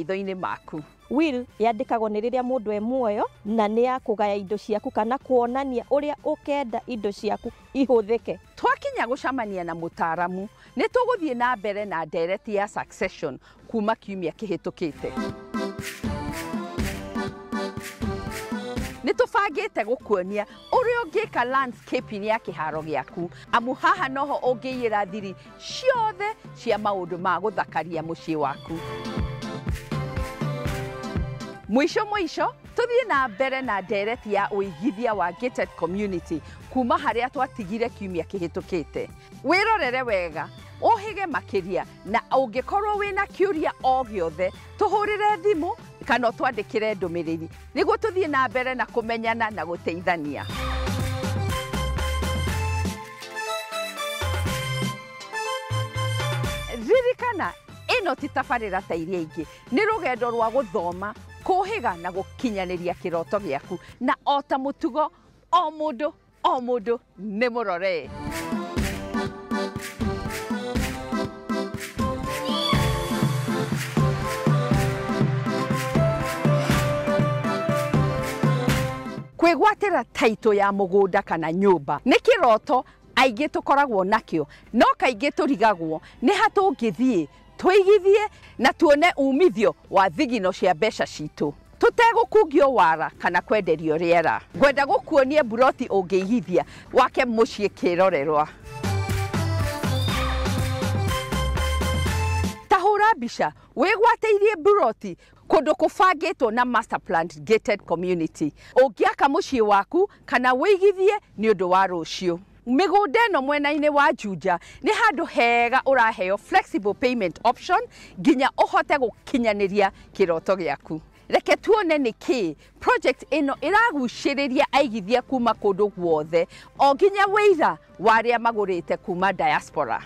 Maitho-inĩ maku. Will yandĩkagwo nĩ rĩrĩa mũndũ e muoyo na nĩ ya kũgaya indo ciaku kana kuonania ũrĩa ũkenda indo ciaku ihũthĩke. Twakinya gũcemania na mũtaaramu nĩ tũgũthiĩ na mbere na ndereti ya succession kuma kiumia kĩhĩtũkĩte. Nĩ tũbangĩte gũkuonia ũrĩa ũngĩka landscaping ya kĩharo gĩaku, amu haha noho ũngĩiyĩra thiri ciothe cia maũndũ ma gũthakaria mũciĩ waku. Mwisho mwisho tuthiĩ na mbere na ndereti ya ũigithia wa gated community kuma harĩa twatigire kiumia kĩhĩtũkĩte. Wĩrorere wega, ũhĩge makĩria, na ũngĩkorwo wĩna kĩũria o gĩothe tũhũrĩre thimũ kana ũtwandĩkĩre ndũmĩrĩri nĩguo tũthiĩ na mbere na kũmenyana na gũteithania. Ririkana ĩno ti tabarĩra ta iria ingĩ, nĩ rũgendo rwa gũthoma, kũhĩga na gũkinyanĩria kĩroto gĩaku, na o ta mũtugo o mũndũ o mũndũ nĩ mũrore. Kwĩgwatĩra taitũ ya mũgũnda kana nyũmba nĩ kĩroto aingĩ tũkoragwo nakĩo, no kaingĩ tũrigagwo nĩ ha tũngĩthiĩ tũigithie na tuone umithio wa thigino cia mbeca citũ tũtegũkungio wara kana kwenderio rĩera. Ngwenda gũkuonia mburoti ũngĩigithia wake mũciĩ kĩrorerwa. Ta hũra mbica wĩgwatĩirie mburoti kũndũ kũbangĩtwo na master plan gated community ũngĩaka mũciĩ waku kana wĩigithie nĩ ũndũ wa rũciũ. Mĩgũnda ĩno mwena-inĩ wa Juja nĩ handũ hega ũraheo flexible payment option nginya ũhote gũkinyanĩria kĩroto gĩaku. Reke tuone nĩkĩ project ĩno ĩragucĩrĩria aigithia kuma kũndũ guothe o nginya wĩira wa arĩa magũrĩte kuma diaspora.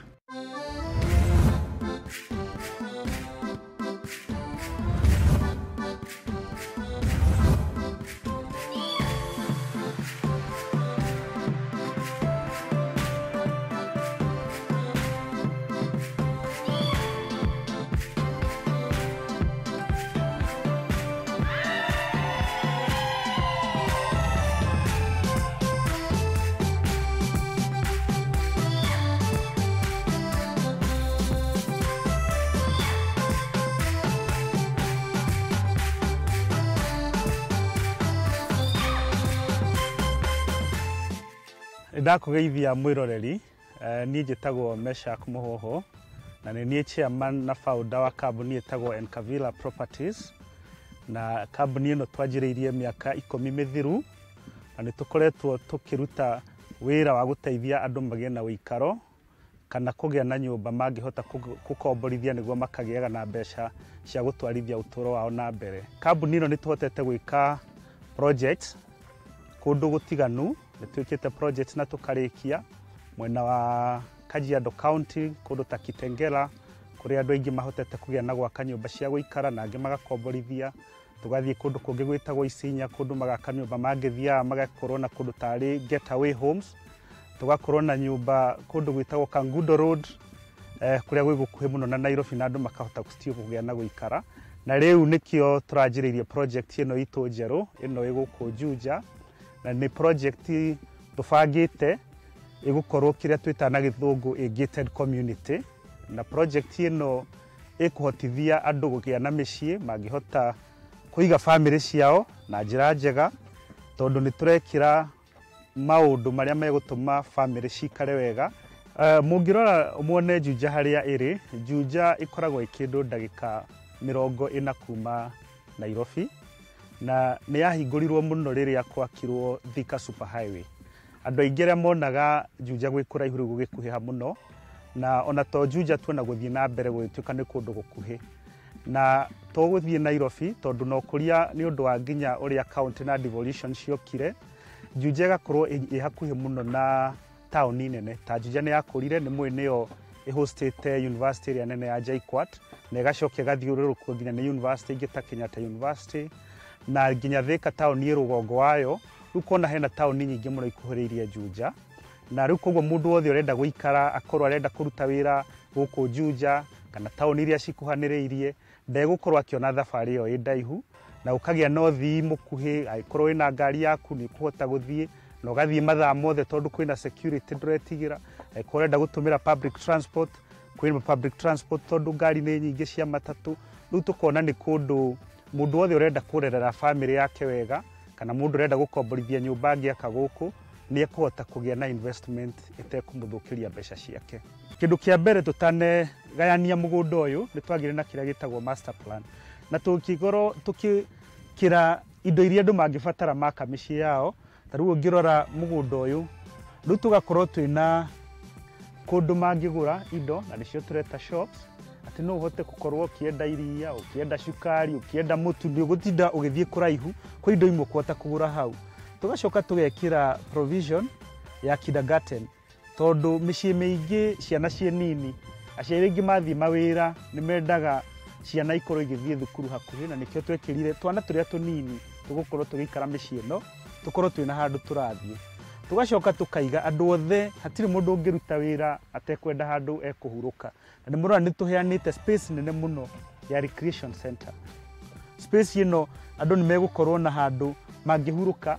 Ndakũgeithia mwĩroreri, niĩ njĩtagwo Meshack Mũhoho na nĩ niĩ chairman na founder wa kambuni ĩtagwo Encavilla Properties, na kambuni ĩno twanjĩrĩirie mĩaka 10 mĩthiru na nĩ tũkoretwo tũkĩruta wĩra wa gũteithia andũ magĩe na ũikaro kana kũgĩa na nyũmba mangĩhota gũkomborithia nĩguo makagĩaga na mbeca cia gũtwarithia ũtũũro wao na mbere. Kambuni ĩno nĩ tũhotete gwĩka projects kũndũ gũtiganu, nĩ twĩkĩte projects na tũkarĩkia mwena wa Kajiado County kũndũ ta Kitengela kũrĩa andũ aingĩ mahotete kũgĩa na gwaka nyũmba cia gũikara na angĩ magakomborithia. Tũgathiĩ kũndũ kũngĩ gwĩtagwo Isinya kũndũ magaka nyũmba mangĩthiaga magakorwo na kũndũ tarĩ getaway homes. Tũgakorwo na nyũmba kũndũ gwĩtagwo Kangundo Road kũrĩa gwĩ gũkuhĩ mũno na Nairobi na andũ makahota kũgĩa na gũikara. Na rĩu nĩkĩo tũranjĩrĩirie project ĩno itũ njerũ ĩno ĩ gũkũ Juja, na nĩ project tũbangĩte ĩgũkorwo kĩrĩa twĩtaga na gĩthũngũ a gated community, na project ĩno ĩkũhotithia andũ kũgĩa na mĩciĩ mangĩhota kũiga bamĩrĩ ciao na njĩra njega, tondũ nĩ tũrekĩra maũndũ marĩa megũtũma bamĩrĩ cikare wega. Mũngĩrora muone Juja harĩa ĩrĩ, Juja ĩkoragwo ĩ kĩndũ ndagĩka 40 kuma Nairobi, na nĩ yahingũrirwo mũno rĩrĩa gwakirwo Thika Super Highway. Andũ aingĩ arĩa monaga Juja gwĩ kũraihu rĩu gũgĩkuhĩha mũno, na ona to Juja tuona gũthiĩ na mbere gũgĩtuĩka nĩ kũndũ gũkuhĩ, na to gũthiĩ Nairobi tondũ no kũria nĩ ũndũ wa nginya ũrĩa county na devolution ciokire, Juja ĩgakorwo ĩ hakuhĩ mũno na taũni nene. Ta Juja nĩ yakũrire, nĩ mũĩ nĩyo ĩhostĩte university ĩrĩa nene ya JKUAT, na ĩgacoka ĩgathiũrũrũkwo nginya nĩ university ingĩ ta Kenyatta University na nginya Thika taũni ĩ rũgongo wayo. Rĩu kona hena taũni nyingĩ mũno ikuhĩrĩirie Juja, na rĩu koguo mũndũ wothe ũrenda gũikara akorwo arenda kũruta wĩra gũkũ Juja kana taũni iria cikuhanĩrĩirie Ndegũkorwo akĩona thabarĩ ĩyo ĩ ndaihu, na ũkagĩa na ũthii mũkuhĩ. Angĩkorwo wĩna ngari yaku, nĩ ũkũhota gũthiĩ na ũgathiĩ mathaa mothe tondũ kwĩna security, ndũretigĩra. Angĩkorwo ũrenda gũtũmĩra public transport, kwĩna public transport tondũ ngari nĩ nyingĩ cia matatũ. Rĩu tũkona nĩ kũndũ mũndũ wothe ũrenda kũrerera bamĩrĩ yake wega, kana mũndũ ũrenda gũkomborithia nyũmba angĩaka gũkũ, nĩ ekũhota kũgĩa na investment ĩtekũmũthũkĩria mbeca ciake. Kĩndũ kĩa mbere, tũtanegayania mũgũnda ũyũ, nĩ twagĩire na kĩrĩa gĩtagwo master plan, na tũkĩkorwo tũkĩkĩra indo iria andũ mangĩbatara maka mĩciĩ yao. Ta rĩu ũngĩrora mũgũnda ũyũ, rĩu tũgakorwo twĩna kũndũ mangĩgũra indo, na nĩcio tũreta shops, atĩ no ũhote gũkorwo ũkĩenda iria, ũkĩenda cukari, ũkĩenda mũtu, ndĩ ũgũtinda ũgĩthiĩ kũraihu. Kwĩ indo imwe ũkũhota kũgũra hau. Tũgacoka tũgekĩra provision ya kindergarten, tondũ mĩciĩ mĩingĩ ciana ciĩ nini, aciari aingĩ mathiĩ mawĩra nĩ mendaga ciana ikorwo igĩthiĩ thukuru hakuhĩ, na nĩkĩo twekĩrire twana tũrĩa tũnini tũgũkorwo tũgĩikara mĩciĩ ĩno tũkorwo twĩna handũ tũrathiĩ. Tũgacoka tũkaiga andũ othe, hatirĩ mũndũ ũngĩruta wĩra atekwenda handũ ekũhurũka, na nĩ mũrona nĩ tũheanĩte space nene mũno ya recreation center. Space ĩno andũ nĩ megũkorwo na handũ mangĩhurũka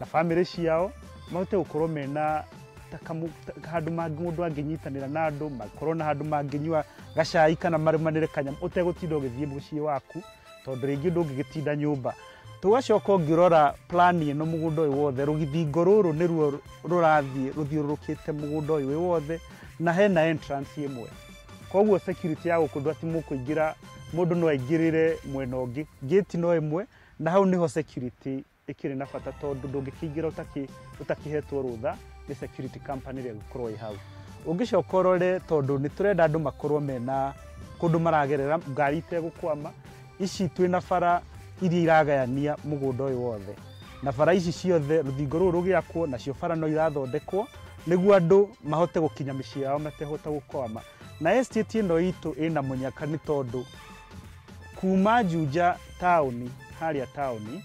na bamĩrĩ ciao, mahote gũkorwo mena ta handũ mũndũ angĩnyitanĩra na andũ, makorwo na handũ mangĩnyua gacai kana marũmanĩre kanyamũ ũtegũtinda ũgĩthiĩ mũciĩ waku, tondũ rĩngĩ ndũngĩgĩtinda nyũmba. Tũgacoka ũngĩrora plan ĩno, mũgũnda ũyũ wothe, rũgithingo rũrũ nĩruo rũrathiĩ rũthiũrũrũkĩte mũgũnda ũyũ wĩ wothe, na hena entrance ĩmwe. Koguo security ya gũkũ, ndũ atĩ mũkũingĩra, mũndũ no aingĩrĩre mwena ũngĩ, gate no ĩmwe, na hau nĩho security ĩkĩrĩ na bata, tondũ ndũngĩkĩingĩra ũtakĩhetwo rũtha nĩ security company ĩrĩa ĩgũkorwo ĩ hau. Ũngĩcoka ũrore, tondũ nĩ tũrenda andũ makorwo mena kũndũ maragerera ngari itegũkwama, ici twĩna bara iria iragayania mũgũnda ũyũ wothe, na bara ici ciothe, rũthingo rũrũ rũgĩakwo, nacio bara no irathondekwo nĩguo andũ mahote gũkinya mĩciĩ yao matehota gũkwama. Na estate ĩno itũ ĩna mũnyaka, nĩ tondũ kuma Juja taũni, harĩa taũni,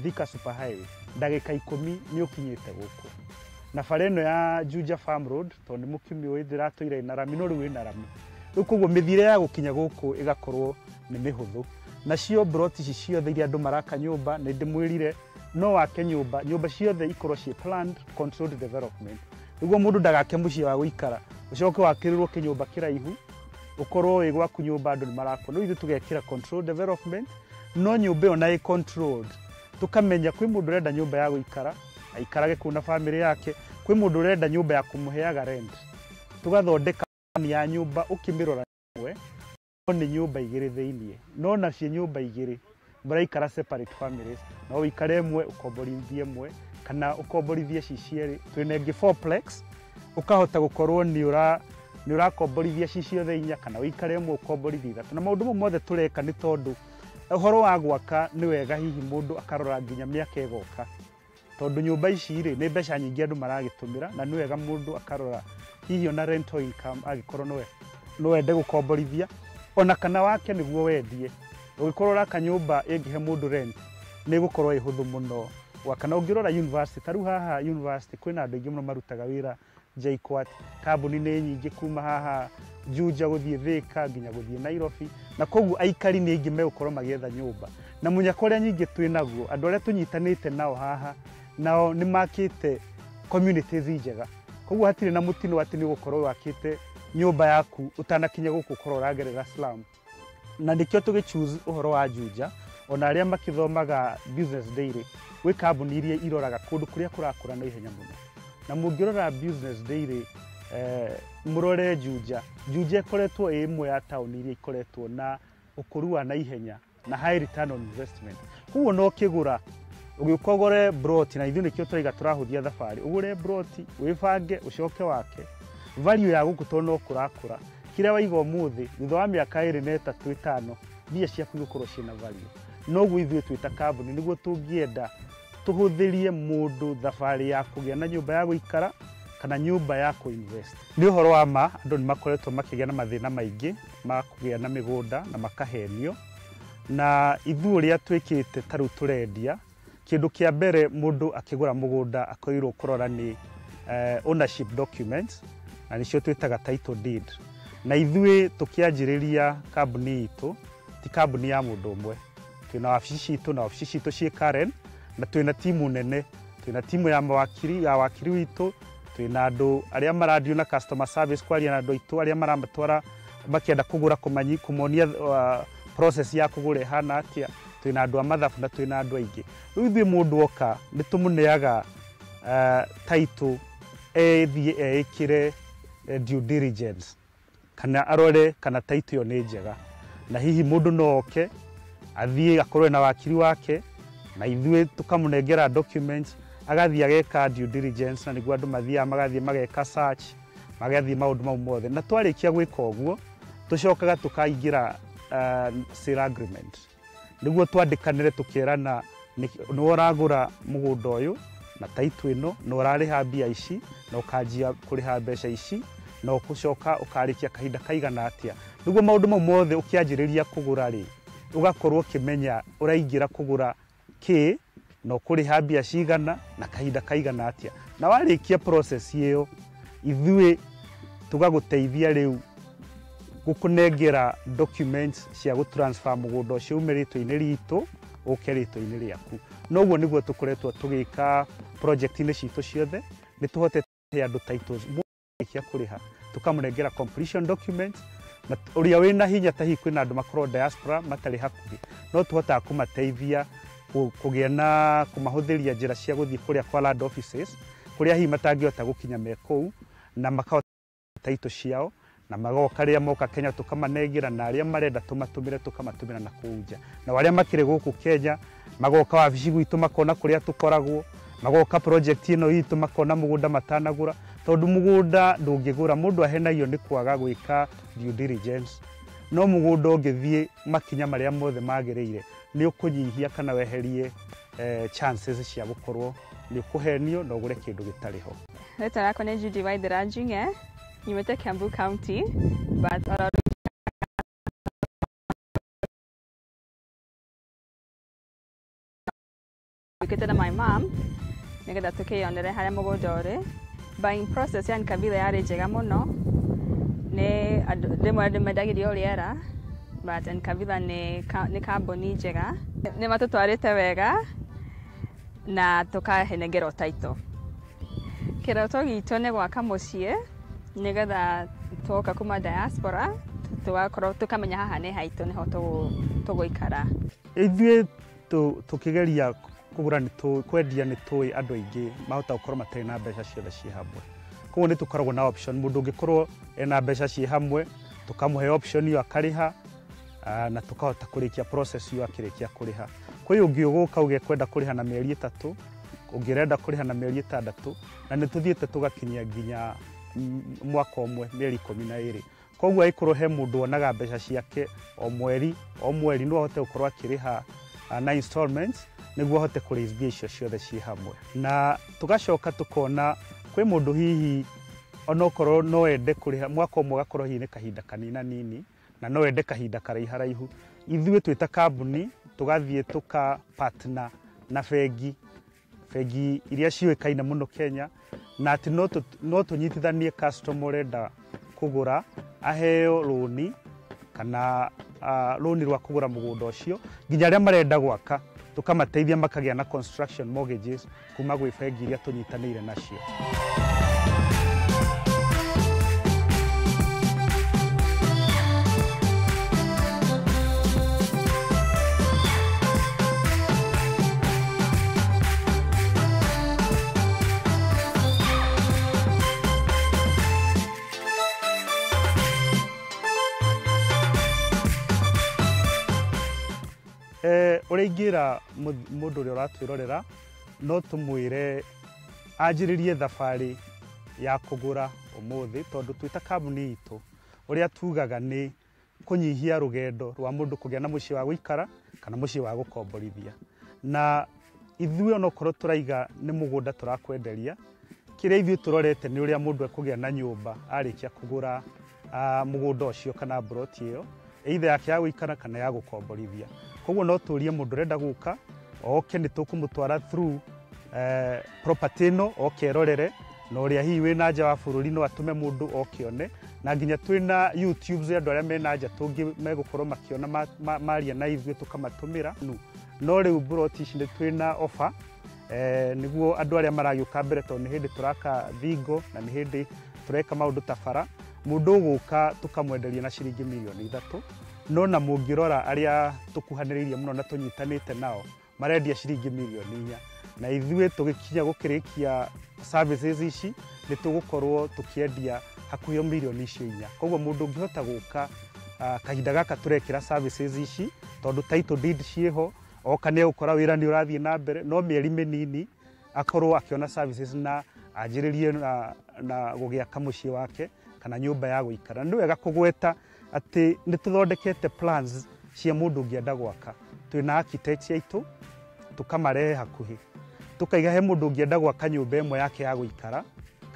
Thika Super Highway, ndagĩka 10 nĩ ũkinyĩte gũkũ. Na bara ĩno ya Juja Farm Road, tondũ nĩ mũkĩmĩũĩ, ndĩratũire ĩna rami, no rĩu ĩna rami rĩu, koguo mĩthiĩre ya gũkinya gũkũ ĩgakorwo nĩ mĩhũthũ. Nacio broti ici ciothe iria andũ maraka nyũmba, nĩ ndĩmwĩrire no wake nyũmba, nyũmba ciothe ikorwo ciĩ planned controlled development, nĩguo mũndũ ndagake mũciĩ wa gũikara, ũcoke wakĩrĩrwo kĩnyũmba kĩraihu, ũkorwo wĩ gwaku nyũmba andũ nĩ marakwo. Rĩu ithuĩ tũgekĩra controlled development, no nyũmba ĩyo na ĩ controlled, tũkamenya kwĩ mũndũ ũrenda nyũmba ya gũikara, aikarage kũu na bamĩrĩ yake, kwĩ mũndũ ũrenda nyũmba ya kũmũheaga rent. Tũgathondeka plan ya nyũmba, ũkĩmĩrora ĩmwe no nĩ nyũmba igĩrĩ thĩiniĩ, no nacio nyũmba igĩrĩ mũraikara separate families. No ũikare ĩmwe, ũkomborithie ĩmwe, kana ũkomborithie ci cierĩ. Twĩna ĩngĩ fourplex, ũkahota gũkorwo nĩ ũrakomborithia ci ciothe inya, kana ũikare ĩmwe, ũkomborithie ithatũ. Na maũndũ mau mothe tũreka nĩ tondũ ũhoro wa gwaka nĩ wega hihi mũndũ akarora nginya mĩaka ĩgoka, tondũ nyũmba ici rĩ, nĩ mbeca nyingĩ andũ maragĩtũmĩra, na nĩ wega mũndũ akarora hihi ona rental income, angĩkorwo no wende gũkomborithia ona kana wake nĩguo wendie. Ũngĩkorwo ũraka nyũmba ĩngĩhe mũndũ rent, nĩ ĩgũkorwo ĩ hũthũ mũno gwaka. Na ũngĩrora university, ta rĩu haha university kwĩna andũ aingĩ mũno marutaga wĩra JKUAT, kambuni nĩ nyingĩ kuma haha Juja gũthiĩ Thika nginya gũthiĩ Nairobi, na koguo aikari nĩ aingĩ megũkorwo magĩetha nyũmba. Na mũnyaka ũrĩa nyingĩ twĩ naguo, andũ arĩa tũnyitanĩte nao haha nao nĩ makĩte communities njega, koguo hatirĩ na mũtino atĩ nĩ ũgũkorwo wakĩte nyũmba yaku ũtanakinya gũkũ ũkorwo ũragerera slum. Na nĩkĩo tũgĩ choose ũhoro wa Juja. Ona arĩa makĩthomaga Business Daily, gwĩ kambuni iria iroraga kũndũ kũrĩa kũrakũra na ihenya mũno, na mũngĩrora Business Daily, mũrore Juja, Juja ĩkoretwo ĩ ĩmwe ya taũni iria ikoretwo na ũkũru wa naihenya na high return on investment. Koguo no ũkĩgũra, ũgĩũka ũgũre broti, na ithuĩ nĩkĩo tũraiga tũrahũthia thabarĩ, ũgũre broti, wĩbange, ũcoke wake. Value ya gũkũ, tondũ no kũrakũra, kĩrĩa waiga ũmũthĩ, thutha wa mĩaka 2 na 3, 5, mbia ciaku igũkorwo ciĩna value. Noguo ithuĩ twĩ ta kambuni nĩguo tũngĩenda tũhũthĩrie mũndũ thabarĩ ya kũgĩa na nyũmba ya gũikara kana nyũmba ya kũ-invest. Nĩ ũhoro wa ma, andũ nĩ makoretwo makĩgĩa na mathĩna maingĩ ma kũgĩa na mĩgũnda na makahenio. Na ithuĩ ũrĩa twĩkĩte, ta rĩu tũrendia, kĩndũ kĩa mbere mũndũ akĩgũra mũgũnda akorirwo kũrora nĩ ownership documents, na nĩcio twĩtaga title deed. Na ithuĩ tũkĩanjĩrĩria kambuni itũ Ti kambuni ya mũndũ ũmwe. Twĩna wabici citũ na wabici citũ ciĩ Karen, na twĩna timu nene, twĩna timu ya mawakiri, ya wakiri witũ, twĩna andũ arĩa marandio na customer service kwaria na andũ aitũ arĩa maramatwara makĩenda kũgũra, kũmonia process ya kũgũra ĩhana atĩa, twĩna andũ a mathabu na twĩna andũ aingĩ. Rĩu ithuĩ mũndũ oka nĩ tũmũneaga title ethiĩ eĩkĩre due diligence kana arore kana title ĩyo nĩ njega, na hihi mũndũ no oke athiĩ akorwo na wakiri wake na ithuĩ tũkamũnengera documents, agathiĩ ageka due diligence, na nĩguo andũ mathiaga magathiĩ mageka search, magathiĩ maũndũ mau mothe. Na twarĩkia gwĩka ũguo tũcokaga tũkaingĩra sale agreement nĩguo twandĩkanĩre tũkerana nĩwe ũragũra mũgũnda ũyũ na title ĩno, na ũrarĩha mbia ici na ũkanjia kũrĩha mbeca ici na ũgũcoka ũkarĩkia kahinda kaigana atĩa, nĩguo maũndũ mau mothe ũkĩanjĩrĩria kũgũra rĩ ũgakorwo ũkĩmenya ũraingĩra kũgũra kĩ na ũkũrĩha mbia cigana na kahinda kaigana atĩa. Na warĩkia process ĩyo ithuĩ tũgagũteithia rĩu gũkũnengera documents cia gũtransfer mũgũnda ũcio ume rĩtwa-inĩ ritũ ũke rĩtwa-inĩ rĩaku. Noguo nĩguo tũkoretwo tũgĩka project-inĩ citũ ciothe, nĩ tũhotete andũ titles mũrĩkia kũrĩha tũkamũnengera completion documents, na ũrĩa wĩna hinya ta hihi kwĩna andũ makorwo diaspora matarĩ hakuhĩ, no tũhotaga kũmateithia kũgĩa na kũmahũthĩria njĩra cia gũthiĩ kũrĩa kwa land offices kũrĩa hihi matangĩhota gũkinya me kũu, na makahota title ciao na magoka rĩrĩa moka Kenya tũkamanengera, na arĩa marenda tũmatũmĩre tũkamatũmĩra na kũu nja. Na arĩa makĩrĩ gũkũ Kenya magoka wabici gwitũ makona kũrĩa tũkoragwo, magoka project ĩno itũ makona mũgũnda matanagũra, tondũ mũgũnda ndũngĩgũra, mũndũ ahenagio nĩ kwaga gwĩka due diligence. No mũgũnda ũngĩthiĩ makinya marĩa mothe magĩrĩire nĩ ũkũnyihia kana weherie chances cia gũkorwo nĩ ũkũhenio na ũgũre kĩndũ gĩtarĩ ho. Rĩtwa rĩakwa nĩ Judy Waithera Njung'e, nyumĩte Kiambu County, but oro njũkĩte na my mom nĩgetha tũkĩyonere harĩa mũgũnda ũrĩ. Buying process ya Nkabila yarĩ njega mũno, nĩ rĩmwe andũ mendagĩrio rĩera, but Nkabila nĩ kambuni njega, nĩ matũtwarĩte wega na tũkahenengerwo title. Kĩroto gitũ nĩ gwaka mũciĩ nĩgetha twoka kuma diaspora tũgakorwo tũkamenya haha nĩ haitũ nĩho tũgũikara. Ithuĩ tũkĩgeria kũgũra kwendia nĩ tũĩ andũ aingĩ mahota gũkorwo matarĩ na mbeca ciothe ciĩ hamwe, koguo nĩ tũkoragwo na option, mũndũ ũngĩkorwo ena mbeca ciĩ hamwe tũkamũhe option ĩyo akarĩha, na tũkahota kũrĩkia process ĩyo akĩrĩkia kũrĩha. Kwĩ ũngĩ ũgũka uge kwenda kũrĩha na mĩeri 3, ũngĩ ũrenda kũrĩha na mĩeri 6, na nĩ tũthiĩte tũgakinyia nginya mwaka ũmwe mĩeri 12. Koguo angĩkorwo he mũndũ wonaga mbeca ciake o mweri o mweri no ahote gũkorwo akĩrĩha na installments nĩguo ahote kũrĩha mbia icio ciothe ciĩ hamwe. Na tũgacoka tũkona kwĩ mũndũ hihi onokorwo no ende kũrĩha mwaka ũmwe ũgakorwo hihi nĩ kahinda kanina nini na no ende kahinda karaiharaihu, ithuĩ twĩ ta kambuni tũgathiĩ tũka partner na bengi, bengi iria ciũĩkaine mũno Kenya, na atĩ no tũnyitithanie customer ũrenda kũgũra aheo rũni kana rũni rwa kũgũra mũgũnda ũcio, nginya arĩa marenda gwaka tũkamateithia makagĩa na construction mortgages kuma gwĩ bengi iria tũnyitanĩire nacio. Ũrĩa ingĩra mũndũ ũrĩa ũratwĩrorera no tũmwĩre anjĩrĩrie thabarĩ ya kũgũra ũmũthĩ, tondũ twĩ ta kambuni itũ ũrĩa tugaga nĩ kũnyihia rũgendo rwa mũndũ kũgĩa na mũciĩ wa gũikara kana mũciĩ wa gũkomborithia. Na ithuĩ onokorwo tũraiga nĩ mũgũnda tũrakwenderia, kĩrĩa ithuĩ tũrorete nĩ ũrĩa mũndũ ekũgĩa na nyũmba arĩkia kũgũra mũgũnda ũcio kana mburoti ĩyo, either yake ya gũikara kana ya gũkomborithia. Koguo no tũrie mũndũ ũrenda gũka oke, nĩ tũkũmũtwara through property ĩno oke erorere, na ũrĩa hihi wĩna nja wa bũrũri no atũme mũndũ oke one, Na nginya twina YouTube ya andũ arĩa mena nja tũngĩ megũkorwo makĩona maria na ithuĩ tũkamatũmĩra. No rĩu mburoti ici nĩ twĩna offer nĩguo andũ arĩa maragĩũka mbere, tondũ nĩ hĩndĩ tũraka thingo na nĩ hĩndĩ tũreka maũndũ ta bara. Mũndũ ũgũka tũkamwenderia na ciringi mirioni 3, no na mũngĩrora arĩa tũkuhanĩrĩirie mũno na tũnyitanĩte nao marendia ciringi mirioni 4, na ithuĩ tũgĩkinya gũkĩrĩkia services ici nĩ tũgũkorwo tũkĩendia hakuhĩ mirioni icio 4. Koguo mũndũ ũngĩhota gũka kahinda gaka tũrekĩra services ici, tondũ title deed ciĩho, oka nĩ egũkora wĩra nĩ ũrathiĩ na mbere, no mĩeri mĩnini akorwo akĩona services na anjĩrĩrie na gũgĩaka mũciĩ wake kana nyũmba ya gũikara. Nĩ wega kũgweta atĩ nĩ tũthondekete plans cia mũndũ ũngĩenda gwaka. Twĩna architects aitũ tũkamarehe hakuhĩ, tũkaiga he mũndũ ũngĩenda gwaka nyũmba ĩmwe yake ya gũikara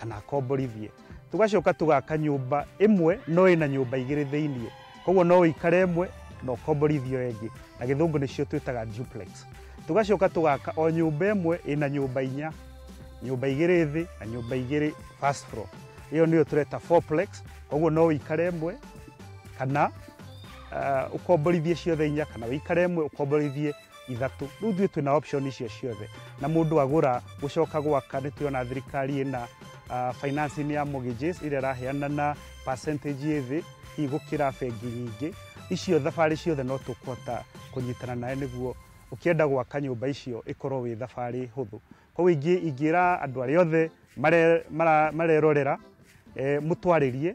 kana akomborithie, tũgacoka tũgaka nyũmba ĩmwe no ĩna nyũmba 2 thĩiniĩ, koguo no ũikare ĩmwe na ũkomborithio ĩngĩ, na gĩthũngũ nĩcio twĩtaga duplex. Tũgacoka tũgaka o nyũmba ĩmwe ĩna nyũmba 4, nyũmba 2 thĩ na nyũmba 2 first floor. Ĩyo nĩyo tũreta fourplex, koguo no ũikare ĩmwe kana ũkomborithie ciothe 4, kana ũikare ĩmwe ũkomborithie 3. Rĩu ithuĩ twĩna option icio ciothe, na mũndũ agũra gũcoka gwaka nĩ tuona thirikari ĩna financing ya mortgages ĩrĩa ĩraheana na percentage ĩ thĩ hihi gũkĩra bengi nyingĩ. Icio thabarĩ ciothe no tũkũhota kũnyitana nawe nĩguo ũkĩenda gwaka nyũmba icio ĩkorwo wĩ thabarĩ hũthũ. Koguo ingĩra andũ arĩa othe marerorera mũtwarĩrie,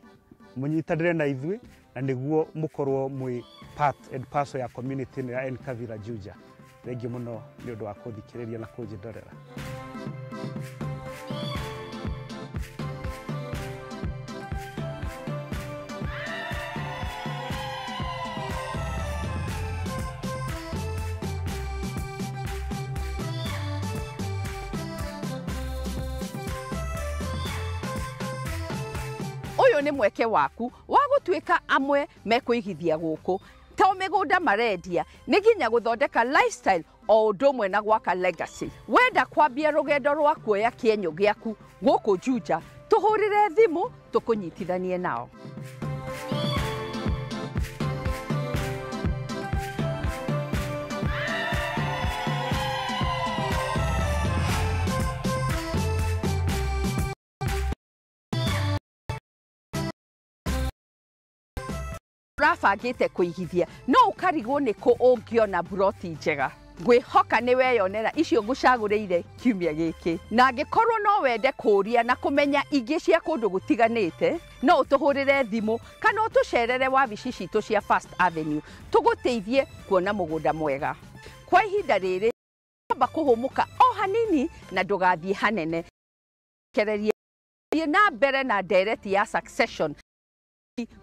mũnyitanĩre na ithuĩ, na nĩguo mũkorwo mwĩ part and parcel ya community ĩno ya Encavilla Juja. Thengiũ mũno nĩ ũndũ wa kũthikĩrĩria na kũnjĩndorera. Ũyũ nĩ mweke waku wa gũtuĩka amwe mekũigithia gũkũ. To mĩgũnda marendia, nĩ nginya gũthondeka lifestyle o ũndũ ũmwe na gwaka legacy. Wenda kwambia rũgendo rwa kuoya kĩenyũ gĩaku gũkũ Juja, tũhũrĩre thimũ tũkũnyitithanie nao. Ũrabangĩte kũigithia no ũkarigwo nĩ kũ ũngĩona buroti njega. Ngwĩhoka nĩ weyonera icio ngũcagũrĩire kiumia gĩkĩ, na angĩkorwo no wende kũũria na kũmenya ingĩ cia kũndũ gũtiganĩte, no ũtũhũrĩre thimũ kana ũtũcerere wabici citũ cia First Avenue tũgũteithie kuona mũgũnda mwega. Kwa ihinda rĩrĩ amba kũhũmũka o hanini na ndũgathiĩ hanene. Kereria na mbere na ndereti ya succession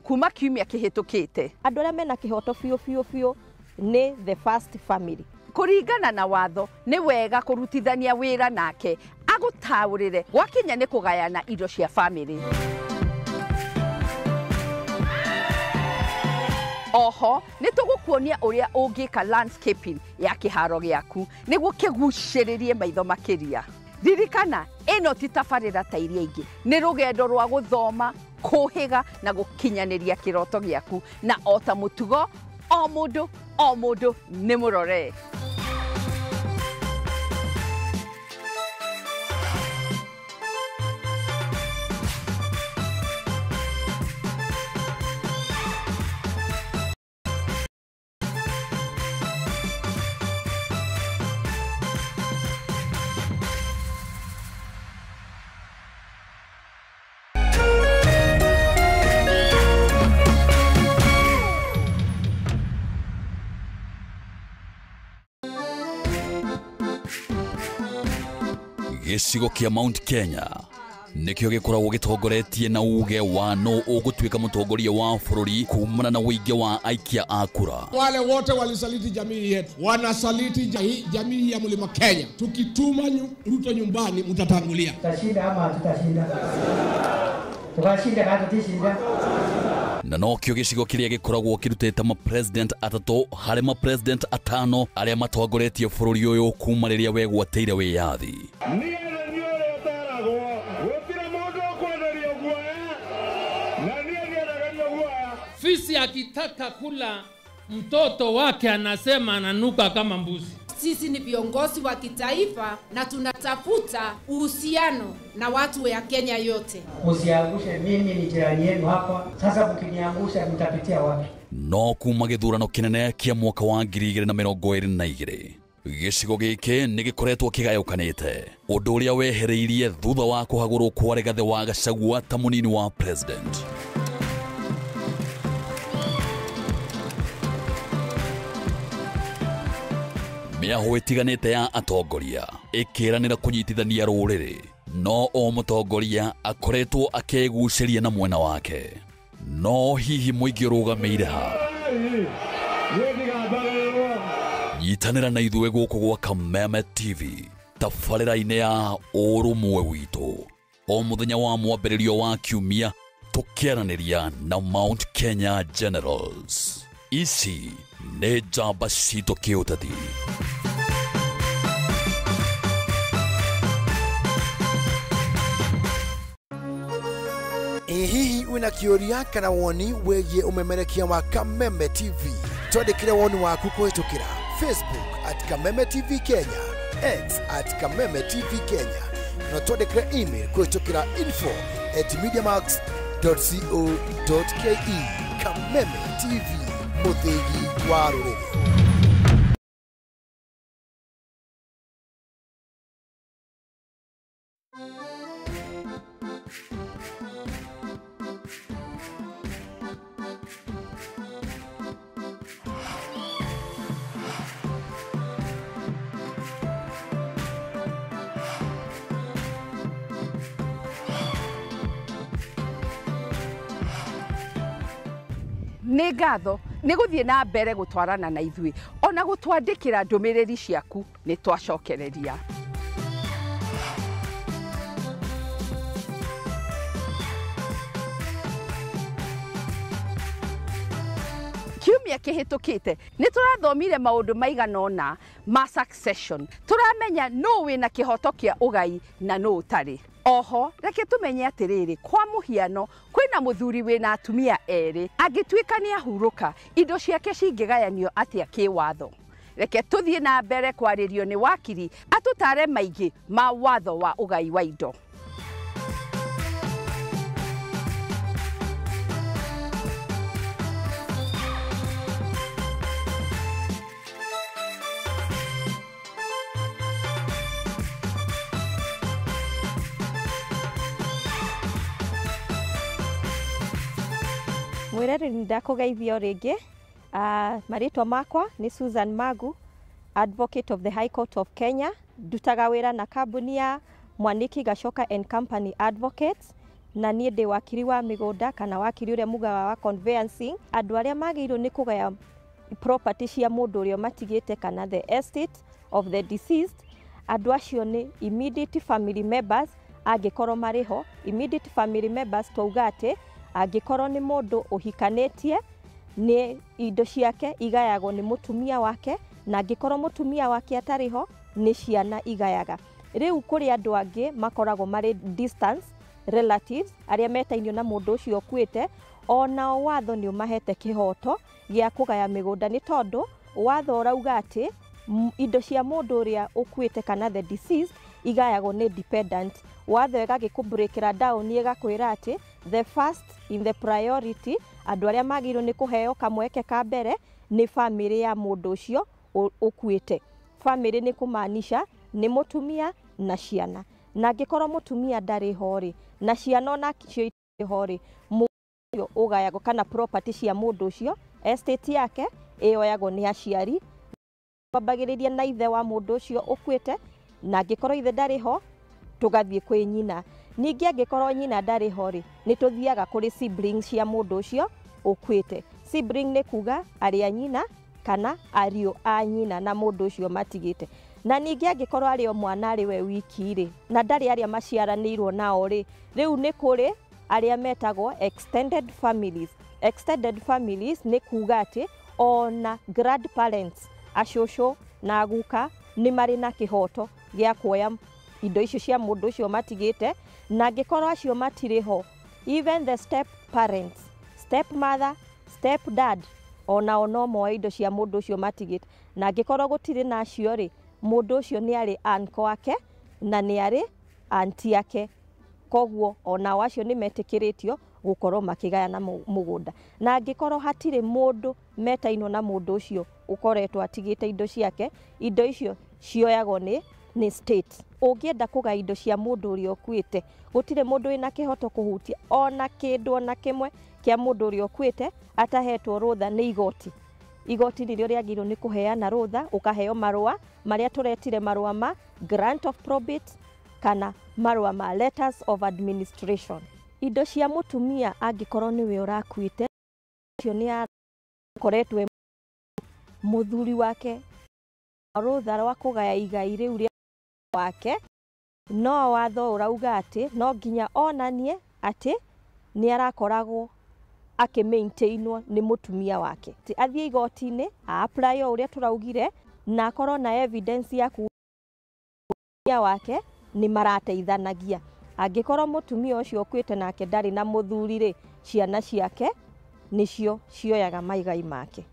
kuma kiumia kĩhĩtũkĩte. Andũ arĩa mena kĩhoto biũ biũ biũ nĩ the first family. Kũringana na watho nĩ wega kũrutithania wĩra nake agũtaũrĩre gwakinya nĩ kũgayana indo cia famĩlĩ. Oho nĩ tũgũkuonia ũrĩa ũngĩka landscaping ya kĩharo gĩaku nĩguo kĩgucĩrĩrie maitho makĩria. Ririkana ĩno ti tabarĩra ta iria ingĩ, nĩ rũgendo rwa gũthoma, kũhĩga na gũkinyanĩria kĩroto gĩaku, na o ta mũtugo o mũndũ o mũndũ nĩ mũrore. Gĩcigo kĩa Mount Kenya nĩkĩo gĩkoragwo gĩtongoretie na uge wa no ũgũtuĩka mũtongoria wa bũrũri kumana na ũingĩ wa aikia a kura. Wale wote walisaliti jamii yetu, wanasaliti jamii ya Mlima Kenya. Tukituma Ruto nyumbani, mtatangulia. Tutashinda ama tutashinda? Tukashinda kana tutishinda? Na nokĩo gĩcigo kĩrĩa gĩkoragwo kĩrutĩte ma president 3 harĩ ma president 5 arĩa matongoretie bũrũri ũyũ kuma rĩrĩa wegwatĩire wĩyathi. akitaka kula mtoto wake anasema ananuka kama mbuzi. Sisi ni viongozi wa kitaifa na tunatafuta uhusiano na watu ya Kenya yote. Usiangushe, mimi ni jirani yenu hapa. Sasa mkiniangusha mtapitia wapi? No kuma gĩthurano kĩnene kĩa mwaka wa 2022 gĩcigo gĩkĩ nĩ gĩkoretwo kĩgayũkanĩte, ũndũ ũrĩa wehereirie thutha wa kũhagũrwo kwa Rigathĩ wa Gachagua ta mũnini wa president. Mĩahũ ĩtiganĩte ya atongoria ĩkĩranĩra kũnyitithania rũrĩrĩ, no o mũtongoria akoretwo akĩgucĩria na mwena wake. No hihi mũingĩ ũrũgamĩire ha? Nyitanĩra na ithuĩ gũkũ gwa Kameme TV tabarĩra-inĩ ya Ũrũmwe Witũ o mũthenya wa mwambĩrĩrio wa kiumia, tũkĩaranĩria na Mount Kenya Generals. Ici nĩ njamba citũ kĩũteti. Ĩ hihi wĩna kĩũria kana woni wĩgiĩ ũmemerekia wa Kameme TV? Twandĩkĩre woni waku kũhĩtũkĩra Facebook at Kameme TV Kenya, X at Kameme TV Kenya, na twandĩkĩre email kũhĩtũkĩra info@mediamax.co.ke. Kameme TV, mũthĩgi wa rũrĩrĩ. Nĩ ngatho nĩ gũthiĩ na mbere gũtwarana na ithuĩ ona gũtwandĩkĩra ndũmĩrĩri ciaku nĩ twacokereria. Kiumia kĩhĩtũkĩte nĩ tũrathomire maũndũ maigana ũna ma succession, tũramenya nũ wĩna kĩhoto kĩa ũgai na nũ ũtarĩ. Oho reke tũmenye atĩrĩrĩ, kwa mũhiano kwĩna mũthuri wĩna atumia erĩ, angĩtuĩka nĩ ahurũka indo ciake cingĩgayanio atĩa kĩwatho? Reke tũthiĩ na mbere kwarĩrio nĩ wakiri atũtare maingĩ ma watho wa ũgai wa indo. Mwĩreri ndakũgeithio rĩngĩ. Marĩtwa makwa nĩ Susan Magu, Advocate of the High Court of Kenya. Ndutaga wĩra na kambuni ya Mwaniki Gachoka and Company Advocates, na niĩ ndĩ wakiri wa mĩgũnda kana wakiri ũrĩa mugaga wa conveyancing. Andũ arĩa magĩrĩirwo nĩ kũgaya property cia mũndũ ũrĩa matigĩte kana the estate of the deceased, andũ acio nĩ immediate family members angĩkorwo marĩ ho. Immediate family members twauga atĩ angĩkorwo nĩ mũndũ ũhikanĩtie, nĩ indo ciake igayagwo nĩ mũtumia wake, na angĩkorwo mũtumia wake atarĩ ho nĩ ciana igayaga. Rĩu kũrĩ andũ angĩ makoragwo marĩ distance relatives arĩa metainio na mũndũ ũcio ũkuĩte, onao watho nĩ ũmahete kĩhoto gĩa kũgaya mĩgũnda, nĩ tondũ watho ũrauga atĩ indo cia mũndũ ũrĩa ũkuĩte kana the deceased igayagwo nĩ dependent. Watho ĩgagĩkũbreakĩra down ĩgakwĩra atĩ the first in the priority, andũ arĩa magĩrĩirwo nĩ kũheo kamweke ka mbere nĩ famĩlĩ ya mũndũ ũcio ũkuĩte. Famĩlĩ nĩ kũmaanisha nĩ mũtumia na ciana, na angĩkorwo mũtumia ndarĩ ho rĩ, na ciana onacio itarĩ ho rĩ, mũndũ ũcio ũgayagwo kana property cia mũndũ ũcio, estate yake ĩyoyagwo nĩ aciari, twambagĩrĩria na ithe wa mũndũ ũcio ũkuĩte, na angĩkorwo ithe ndarĩ ho tũgathiĩ kwĩ nyina. Ningĩ angĩkorwo nyina ndarĩ ho rĩ, nĩ tũthiaga kũrĩ siblings cia mũndũ ũcio ũkuĩte. Sibling nĩ kuga arĩa nyina kana ariũ a nyina na mũndũ ũcio matigĩte. Na ningĩ angĩkorwo arĩ o mwana arĩ we wiki rĩ, na ndarĩ arĩa maciaranĩirwo nao rĩ, rĩu nĩ kũrĩ arĩa metagwo extended families. Extended families nĩ kuga atĩ ona grandparents, acũcũ na guka nĩ marĩ na kĩhoto gĩa kuoya indo icio cia mũndũ ũcio matigĩte, na angĩkorwo acio matirĩ ho, even the step parents, step mother, step Step dad onao no moe indo cia mũndũ ũcio matigĩte, na angĩkorwo gũtirĩ na acio rĩ, mũndũ ũcio nĩ arĩ uncle ake na nĩ arĩ auntie ake, koguo onao acio nĩ metĩkĩrĩtio gũkorwo makĩgayana mũgũnda. Na angĩkorwo hatirĩ mũndũ metainwo na mũndũ ũcio ũkoretwo atigĩte indo ciake, indo icio cioyagwo nĩ state. Ũngĩenda kũgaya indo cia mũndũ ũrĩa ũkuĩte, gũtirĩ mũndũ wĩna kĩhoto kũhutia ona kĩndũ ona kĩmwe kĩa mũndũ ũrĩa ũkuĩte atahetwo rũtha nĩ igoti. Igoti nĩrĩo rĩagĩrĩirwo nĩ kũheana rũtha, ũkaheo marũa marĩa tũretire, marũa ma grant of probate kana marũa ma letters of administration. Indo cia mũtumia angĩkorwo nĩwe ũrakuĩte, ũcio nĩ akoretwo e mũthuri wake rũtha rwa kũgaya igai rĩu rĩa wake, no watho ũrauga atĩ no nginya onanie atĩ nĩ arakoragwo akĩmaintainwo nĩ mũtumia wake. Atĩ athiĩ igoti-inĩ a apply o ũrĩa tũraugire, na akorwo na evidence ya mũtumia wake nĩ marateithanagia. Angĩkorwo mũtumia ũcio ũkuĩte nake ndarĩ na mũthuri rĩ, ciana ciake nĩcio cioyaga maigai make.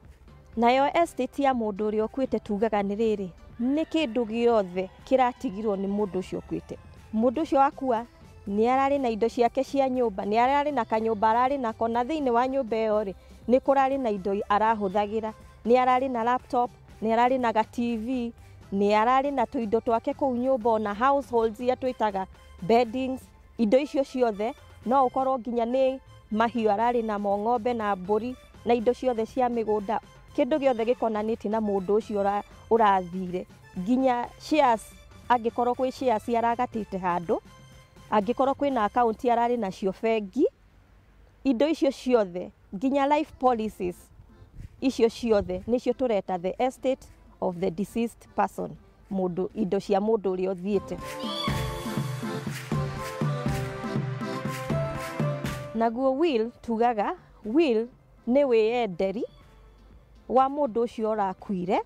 Nayo estate ya mũndũ ũrĩa ũkuĩte tugaga nĩ rĩrĩ, nĩ kĩndũ gĩothe kĩratigirwo nĩ mũndũ ũcio ũkuĩte. Mũndũ ũcio akua nĩ ararĩ na indo ciake cia nyũmba, nĩ ararĩ na kanyũmba ararĩ nako, na thĩinĩ wa nyũmba ĩyo rĩ, nĩ kũrarĩ na indo arahũthagĩra, nĩ ararĩ na laptop, nĩ ararĩ na ga TV, nĩ ararĩ na tũindo twake kũu nyũmba, ona households iria twĩtaga beddings, indo icio ciothe. No ũkorwo nginya nĩ mahiũ ararĩ namo, ng'ombe na mbũri na indo ciothe cia mĩgũnda, kĩndũ gĩothe gĩkonanĩtie na mũndũ ũcio ũrathire, nginya shares, angĩkorwo kwĩ shares aragatĩte handũ, angĩkorwo kwĩna akaunti ararĩ nacio bengi, indo icio ciothe, nginya life policies icio ciothe nĩcio tũreta the estate of the deceased person, mũndũ, indo cia mũndũ ũrĩa ũthiĩte. Naguo will tugaga will nĩ wĩyenderi wa mũndũ ũcio ũrakuire.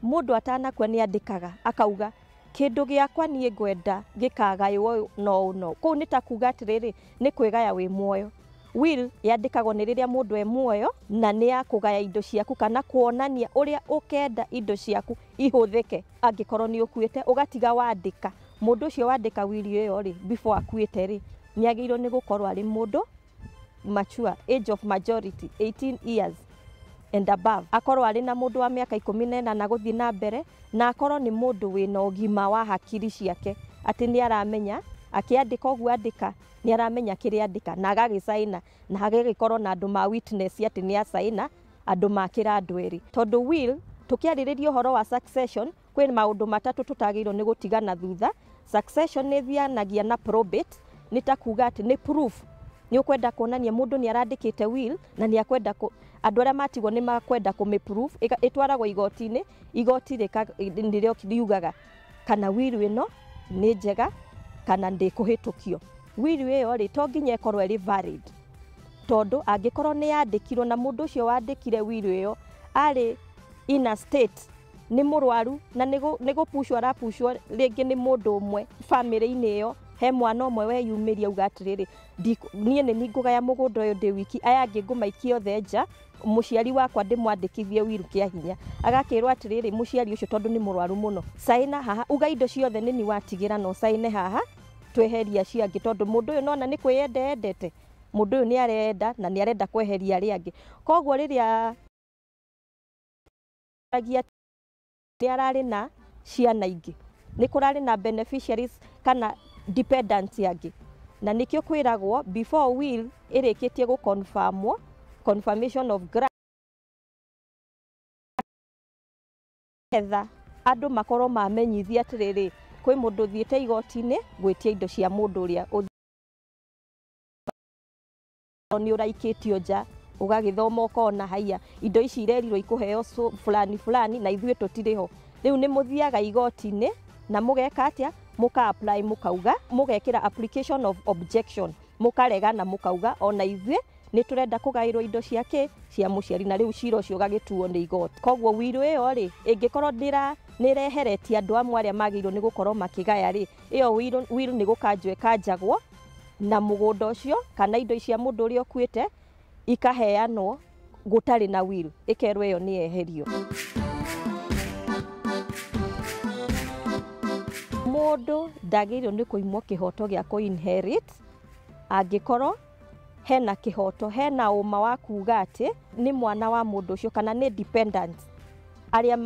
Mũndũ atanakua nĩ andĩkaga akauga kĩndũ gĩakwa niĩ ngwenda gĩkagaywo no no. Kũu nĩ ta kuga atĩrĩrĩ, nĩ kwĩgaya wĩ muoyo. Will yandĩkagwo nĩ rĩrĩa mũndũ e muoyo, na nĩ ya kũgaya indo ciaku kana kuonania ũrĩa ũkenda indo ciaku ihũthĩke angĩkorwo nĩ ũkuĩte, ũgatiga wandĩka. Mũndũ ũcio wandĩka will ĩyo rĩ, before akuĩte rĩ, nĩ agĩrĩirwo nĩ gũkorwo arĩ mũndũ mature, age of majority 18 years and above, akorwo arĩ na mũndũ wa mĩaka 18 gũthiĩ na mbere, na akorwo nĩ mũndũ wĩna ũgima wa hakiri ciake, atĩ nĩ aramenya akĩandĩka ũguo andĩka nĩ aramenya kĩrĩa andĩka, na agagĩcaina, na hagagĩkorwo na andũ ma witness atĩ nĩ acaina, andũ makĩra andũ erĩ. Tondũ will, tũkĩarĩrĩria ũhoro wa succession, kwĩ maũndũ matatũ tũtagĩrĩirwo nĩ gũtigana thutha. Succession nĩ ĩthianagia na probate, nĩ ta kuga atĩ nĩ proof nĩ ũkwenda kuonania mũndũ nĩ arandĩkĩte will, na nĩ akwenda andũ arĩa matigwo nĩ makwenda kũmĩ-proof, ĩtwaragwo igoti-inĩ, igoti nĩrĩo riugaga kana will ĩno nĩ njega kana ndĩkũhĩtũkio. Will ĩyo rĩ, to nginya ĩkorwo ĩrĩ valid, tondũ angĩkorwo nĩ yandĩkirwo na mũndũ ũcio wandĩkire will ĩyo arĩ in a state, nĩ mũrwaru na nĩ gũpucwo arapucwo rĩngĩ nĩ mũndũ ũmwe bamĩrĩ-inĩ ĩyo, he mwana ũmwe weyumĩria auga atĩrĩrĩ, niĩ nĩ niĩ ngũgaya mũgũnda ũyũ ndĩ wiki, aya angĩ ngũmaikia othe nja, mũciari wakwa ndĩmwandĩkithie will kĩa hinya. Agakĩrwo atĩrĩrĩ, mũciari ũcio tondũ nĩ mũrwaru mũno, caina haha, uga indo ciothe nĩ niĩ watigĩra, no caine haha tweheria acio angĩ, tondũ mũndũ ũyũ nona nĩ kwĩyenda endete, mũndũ ũyũ nĩ arenda na nĩ arenda kweheria arĩa angĩ. Koguo rĩrĩa nĩ ararĩ na ciana ingĩ, nĩ kũrarĩ na beneficiaries kana dependents angĩ, na nĩkĩo kwĩragwo before will ĩrĩkĩtie gũconfirmwo, confirmation of grant, etha andũ makorwo mamenyithia atĩrĩrĩ, kwĩ mũndũ ũthiĩte igoti-inĩ gwĩtia indo cia mũndũ ũrĩa nĩ ũraikĩtio nja, ũgagĩthoma ũkona haiya indo ici irerirwo ikũheo fulani fulani na ithuĩ tũtirĩ ho. Rĩu nĩ mũthiaga igoti-inĩ na mũgeka atĩa, mũka apply, mũkauga, mũgekĩra application of objection, mũkarega na mũkauga ona ithuĩ nĩ tũrenda kũgaĩrwo indo ciake cia mũciari, na rĩu cira ũcio ũgagĩtuo nĩ igoti. Koguo will ĩyo rĩ, ĩngĩkorwo nĩ ĩreheretie andũ amwe arĩa magĩrĩirwo nĩ gũkorwo makĩgaya rĩ, ĩyo will nĩ gũkanjwo ĩkanjagwo, na mũgũnda ũcio kana indo cia mũndũ ũrĩa ũkuĩte ikaheanwo gũtarĩ na will ĩkerwo ĩyo nĩ yeherio. Mũndũ ndagĩrĩirwo nĩ kũimwo kĩhoto gĩa kũ inherit angĩkorwo hena kĩhoto, hena ũma wa kuga atĩ nĩ mwana wa mũndũ ũcio kana nĩ dependent arĩa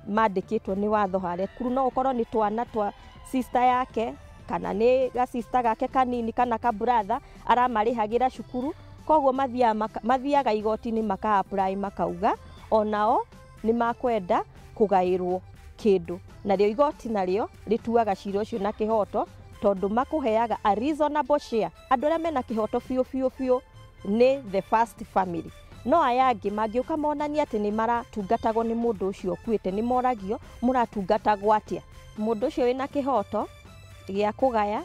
mandĩkĩtwo nĩ watho harĩa kuru. No ũkorwo nĩ twana twa sister yake kana nĩ ga sister gake kanini kana ka brother aramarĩhagĩra cukuru, koguo mathiaga igoti-inĩ maka apply makauga onao nĩ makwenda kũgaĩrwo kĩndũ, narĩo igoti narĩo rĩtuaga cira ũcio na kĩhoto tondũ makũheaga a reasonable share. Andũ arĩa mena kĩhoto biũ biũ biũ nĩ the first family, no aya angĩ mangĩũka monanie atĩ nĩ maratungatagwo nĩ mũndũ ũcio ũkuĩte, nĩ moragio mũratungatagwo atĩa. Mũndũ ũcio wĩna kĩhoto gĩa kũgaya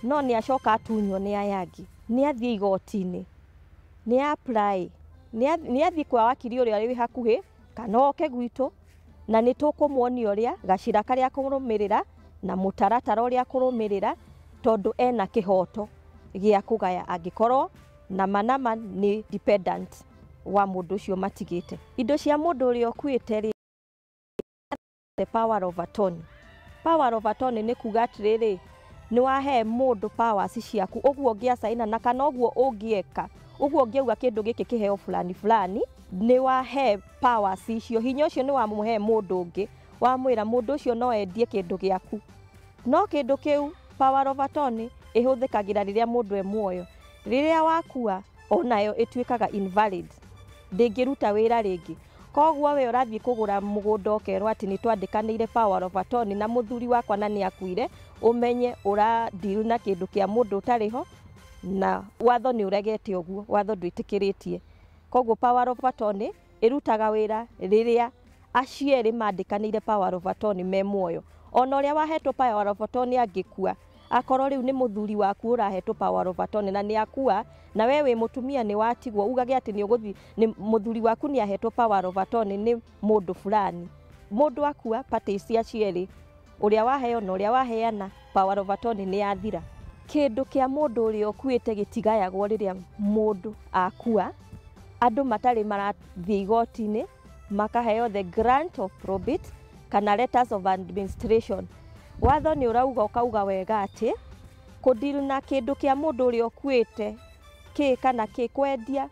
no nĩ acoka atunywo nĩ aya angĩ, nĩ athiĩ igoti-inĩ, nĩ apply, nĩ athiĩ kwa wakiri ũrĩa wĩ hakuhĩ kana oke gwitũ, na nĩ tũkũmuonia ũrĩa gacĩra karĩa kũrũmĩrĩra na mũtaratara ũrĩa kũrũmĩrĩra tondũ ena kĩhoto gĩa kũgaya angĩkorwo nama nama nĩ dependent wa mũndũ ũcio matigĩte. Indo cia mũndũ ũrĩa ũkuĩte rĩ, the power of attorney. Power of attorney nĩ kuga atĩrĩrĩ, nĩ wahe mũndũ powers ciaku ũguo ũngĩacaina na kana ũguo ũngĩeka, ũguo ũngĩauga kĩndũ gĩkĩ kĩheo fulani fulani, nĩ wahe powers icio, hinya ũcio nĩ wamũhe mũndũ ũngĩ, wamwĩra mũndũ ũcio no endie kĩndũ gĩaku, no kĩndũ kĩu power of attorney ĩhũthĩkagĩra rĩrĩa mũndũ e muoyo. Rĩrĩa wakua onayo ĩtuĩkaga invalid, ndĩngĩruta wĩra rĩngĩ. Koguo we ũrathiĩ kũgũra mũgũnda ũkerwo atĩ nĩ twandĩkanĩire power of attorney na mũthuri wakwa na nĩ akuire, ũmenye ũra deal na kĩndũ kĩa mũndũ ũtarĩ ho, na watho nĩ ũregete ũguo, watho ndwĩtĩkĩrĩtie. Koguo power of attorney ĩrutaga wĩra rĩrĩa acio erĩ mandĩkanĩire power of attorney me muoyo. Ona ũrĩa wahetwo power of attorney angĩkua, akorwo rĩu nĩ mũthuri waku ũrahetwo power of attorney na nĩ akua, na we wĩ mũtumia nĩ watigwo, ugage atĩ nĩ ũgũthiĩ, nĩ mũthuri waku nĩ ahetwo power of attorney nĩ mũndũ fulani. Mũndũ akua, parties acio erĩ, ũrĩa waheo na ũrĩa waheana, power of attorney nĩ yathira. Kĩndũ kĩa mũndũ ũrĩa ũkuĩte gĩtigayagwo rĩrĩa mũndũ akua, andũ matarĩ marathiĩ igoti-inĩ makaheo the grant of probate kana letters of administration. Watho nĩ ũrauga ũkauga wega atĩ kũdeal na kĩndũ kĩa mũndũ ũrĩa ũkuĩte kĩ kana kĩ, kwendia,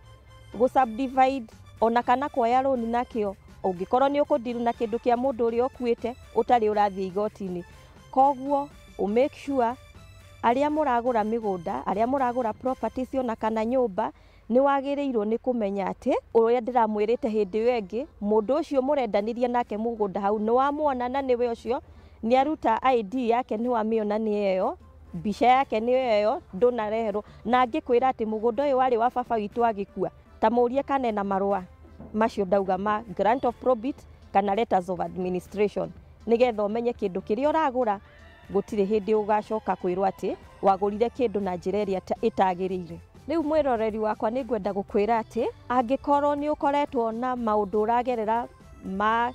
gũ subdivide ona kana kuoya rũni nakĩo, ũngĩkorwo nĩ ũkũdeal na kĩndũ kĩa mũndũ ũrĩa ũkuĩte ũtarĩ ũrathiĩ igoti-inĩ. Koguo ũ make sure arĩa mũragũra mĩgũnda, arĩa mũragũra properties ona kana nyũmba, nĩ wagĩrĩirwo nĩ kũmenya atĩ ũrĩa ndĩramwĩrĩte hĩndĩ ĩyo ĩngĩ, mũndũ ũcio mũrendanĩria nake mũgũnda hau nĩ wamuona na nĩwe ũcio, nĩ aruta ID yake nĩ wamĩona nĩ ĩyo, mbica yake nĩ ĩyo, ndũnareherwo. Na angĩkwĩra atĩ mũgũnda ũyũ warĩ wa baba witũ agĩkua, ta mũrie kana ena marũa macio ndauga ma grant of probate kana letters of administration, nĩgetha ũmenye kĩndũ kĩrĩa ũragũra gũtirĩ hĩndĩ ũgacoka kwĩrwo atĩ wagũrire kĩndũ na njĩra ĩrĩa ĩtagĩrĩire. Rĩu mwĩroreri wakwa nĩ ngwenda gũkwĩra atĩ angĩkorwo nĩ ũkoretwo na maũndũ ũragerera ma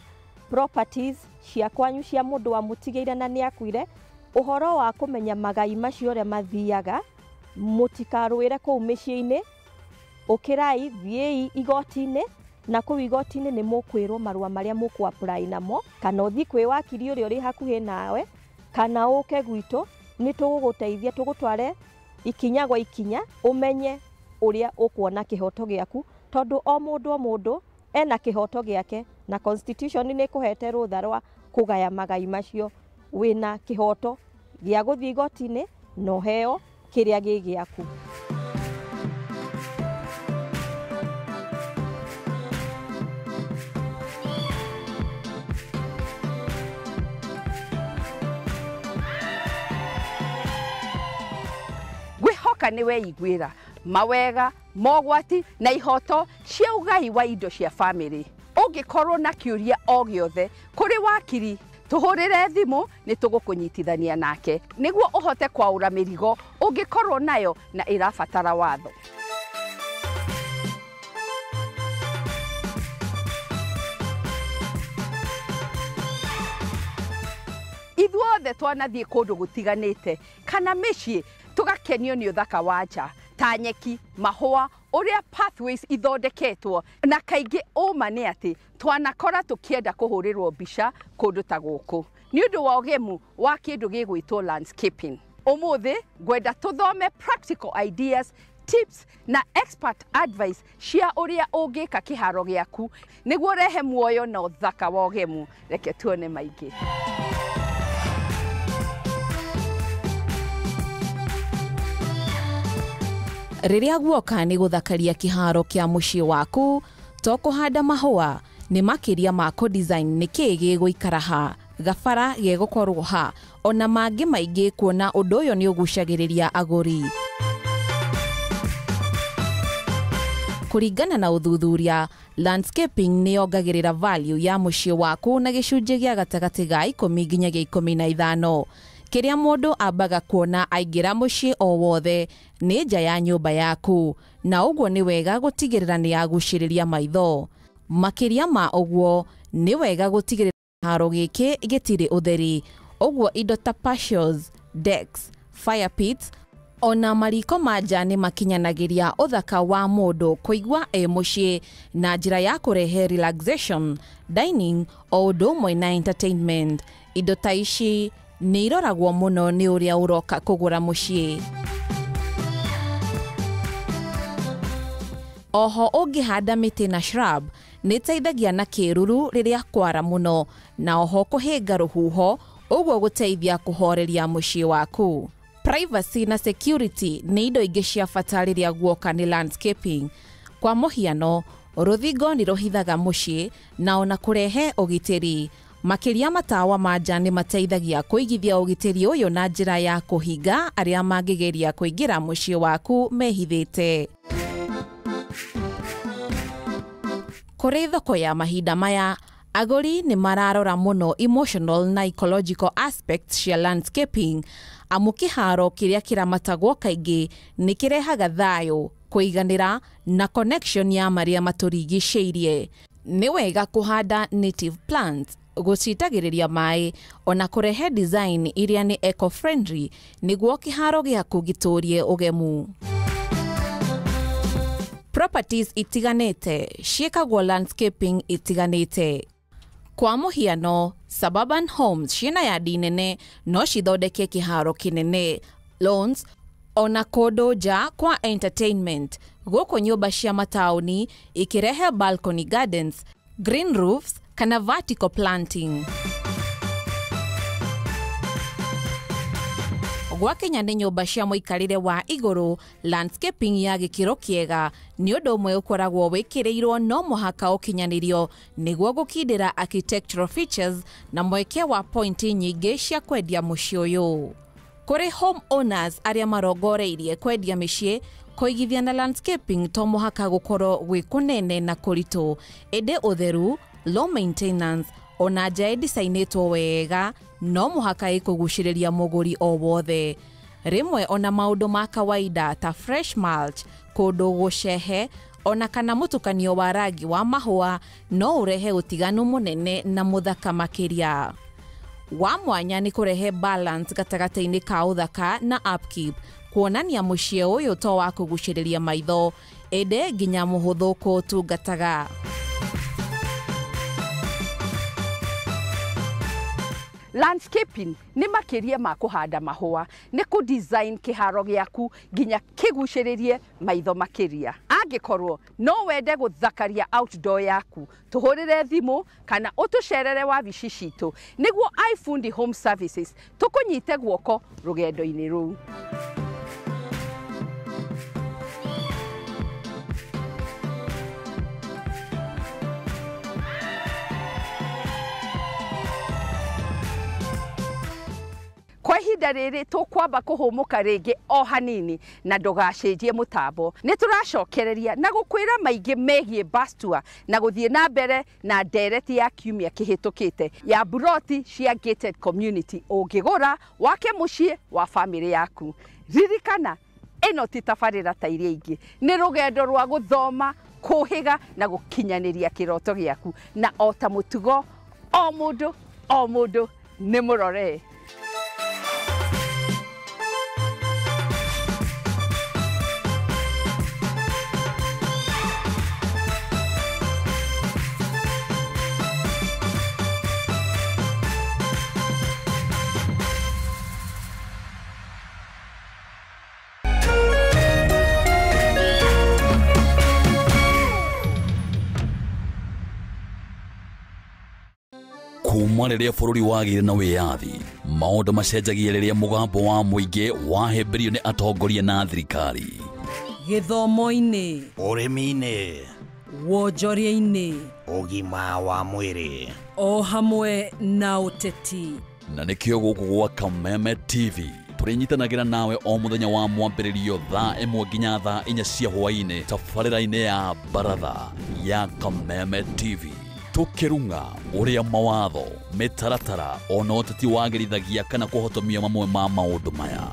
properties cia kwanyu cia mũndũ wamũtigĩire na nĩ akuire, ũhoro wa kũmenya magai macio ũrĩa mathiaga, mũtikarũĩre kũu mĩciĩ-inĩ, ũkĩrai thiĩi igoti-inĩ, na kũu igoti-inĩ nĩ mũkwĩrwo marũa marĩa mũkũ apply namo, kana ũthiĩ kwĩ wakiri ũrĩa ũrĩ hakuhĩ nawe, kana ũke gwitũ, nĩ tũgũgũteithia tũgũtware ikinya gwa ikinya ũmenye ũrĩa ũkuona kĩhoto gĩaku, tondũ o mũndũ o mũndũ ena kĩhoto gĩake na constitution nĩ ĩkũhete rũtha rwa kũgaya magai macio. Wĩna kĩhoto gĩa gũthiĩ igoti-inĩ na ũheo kĩrĩa gĩ gĩaku. Ngwĩhoka nĩ weiguĩra mawega, mogwati na ihoto cia ũgai wa indo cia bamĩrĩ. Ũngĩkorwo na kĩũria o gĩothe kũrĩ wakiri, tũhũrĩre thimũ nĩ tũgũkũnyitithania nake nĩguo ũhote kwaũra mĩrigo ũngĩkorwo nayo na ĩrabatara watho. Ithuothe twanathiĩ kũndũ gũtiganĩte kana mĩciĩ tũgakenio nĩ ũthaka wa nja ta nyeki, mahũa Ũrĩa pathways ithondeketwo na kaingĩ ũma nĩ atĩ twanakora tũkĩenda kũhũrĩrwo mbica kũndũ ta gũkũ nĩ ũndũ wa ũgemu wa kĩndũ gĩgwĩtwo landscaping. Ũmũthĩ ngwenda tũthome practical ideas, tips na expert advice cia ũrĩa ũngĩka kĩharo gĩaku nĩguo ũrehe muoyo na ũthaka wa ũgemu. Reke tuone maingĩ. Rĩrĩa guoka nĩ gũthakaria kĩharo kĩa mũciĩ waku, to kũhanda mahũa, nĩ makĩria ma kũ-design nĩkĩĩ gĩgũikara ha, gabara gegũkorwo ha, ona mangĩ maingĩ kuona ũndũ ũyũ nĩ ũgucagĩrĩria agũri. Kũringana na ũthuthuria, landscaping nĩ yongagĩrĩra value ya mũciĩ waku na gĩcunjĩ gĩa gatagatĩ ga 10 nginyagia 15. Kĩrĩa mũndũ ambaga kuona aingĩra mũciĩ o wothe nĩ nja ya nyũmba yaku, na ũguo nĩ wega gũtigĩrĩra nĩ yagucĩrĩria maitho. Makĩria ma ũguo, nĩ wega gũtigĩrĩra kĩharo gĩkĩ gĩtirĩ ũtheri, ũguo indo ta patios, decks, fire pits ona mariko ma nja nĩ makinyanagĩria ũthaka wa mũndũ kũigua e mũciĩ na njĩra ya kũrehe relaxation, dining o ũndũ ũmwe na entertainment. Indo ta ici nĩ iroragwo mũno nĩ ũrĩa ũroka kũgũra mũciĩ. Oho ũngĩhanda mĩtĩ na shrub nĩ ĩteithagia na kĩruru rĩrĩa kwara mũno na oho kũhĩnga rũhuho, ũguo gũteithia kũhoreria mũciĩ waku. Privacy na security nĩ indo ingĩ cia bata rĩrĩa guoka nĩ landscaping. Kwa mũhiano, rũthingo nĩ rũhithaga mũciĩ na ona kũrehe ũgitĩri. Makĩria matawa ma nja nĩ mateithagia kũigithia ũgitĩri ũyũ na njĩra ya kũhinga arĩa mangĩgeria kũingĩra mũciĩ waku mehithĩte. Kũrĩ thoko ya mahinda maya, agũri nĩ mararora mũno emotional na ecological aspects cia landscaping, amu kĩharo kĩrĩa kĩramatagwo kaingĩ nĩ kĩrehaga thayũ, kũiganĩra na connection ya marĩa matũrigicĩirie. Nĩ wega kũhanda native plants, gũcitagĩrĩria maĩ ona kũrehe design iria nĩ eco-friendly nĩguo kĩharo gĩaku gĩtũrie ũgemu. Properties itiganĩte ciĩkagwo landscaping itiganĩte. Kwa mũhiano, suburban homes ciĩna yadi nene no cithondeke kĩharo kĩnene, lawns ona kũndũ nja kwa entertainment. Gũkũ nyũmba cia mataũni ikirehe balcony gardens, green roofs kana vertical planting. Gwakinya nĩ nyũmba cia mũikarĩre wa igũrũ, landscaping ya gĩkĩro kĩega nĩ ũndũ ũmwe ũkoragwo wĩkĩrĩirwo no mũhaka ũkinyanĩrio nĩguo gũkindĩra architectural features na mweke wa pointi nyingĩ cia kwendia mũciĩ ũyũ. Kũrĩ home owners arĩa marongoreirie kwendia mĩciĩ, kũigithia na landscaping to mũhaka gũkorwo gwĩ kũnene na kũritũ, ĩndĩ ũtheru, low maintenance ona nja ĩdicainĩtwo wega no mũhaka ĩkũgucĩrĩria mũgũri o wothe. Rĩmwe ona maũndũ ma kawaida ta fresh mulch, kũndũ gũcehe ona kana mũtukanio wa rangi wa mahũa no ũrehe ũtiganu mũnene na mũthaka makĩria. Wa mwanya nĩ kũrehe balance gatagatĩ-inĩ ka ũthaka na upkeep, kuonania mũciĩ ũyũ to wa kũgucĩrĩria maitho ĩndĩ nginya mũhũthũ kũũtungataga. Landscaping nĩ makĩria ma kũhanda mahũa, nĩ kũ design kĩharo gĩaku nginya kĩgucĩrĩrie maitho makĩria. Angĩkorwo no wende gũthakaria outdoor yaku, tũhũrĩre thimũ kana ũtũcerere wabici citũ nĩguo iFundi Home Services tũkũnyite guoko rũgendo-inĩ rũu. Kwa ihinda rĩrĩ tũkwamba kũhũmũka rĩngĩ o hanini na ndũgacenjie mũtambo. Nĩ tũracokereria na gũkwĩra maingĩ megiĩ bus tour na gũthiĩ na mbere na ndereti ya kiumia kĩhĩtũkĩte ya buroti cia gated community ũngĩgũra wake mũciĩ wa bamĩrĩ yaku. Ririkana ĩno ti tabarĩra ta iria ingĩ, nĩ rũgendo rwa gũthoma, kũhĩga na gũkinyanĩria kĩroto gĩaku, na o ta mũtugo o mũndũ nĩ mũrore. Kuma rĩrĩa bũrũri wagĩire na wĩyathi, maũndũ macenjagia rĩrĩa mũgambo wa mũingĩ wahĩmbĩrio nĩ atongoria na thirikari. Gĩthomo-inĩ, ũrĩmi-inĩ, wonjoria-inĩ, ũgima wa mwĩrĩ, o hamwe na ũteti. Na nĩkĩo gũkũ gwa Kameme TV tũrĩnyitanagĩra nawe o mũthenya wa mwambĩrĩrio thaa 1 nginya thaa 4 cia hwaĩ-inĩ tabarĩra-inĩ ya Baratha ya Kameme TV, tũkĩrung'a ũrĩa mawatho, mĩtaratara ona ũteti wagĩrithagia kana kũhotomia mamwe ma maũndũ maya.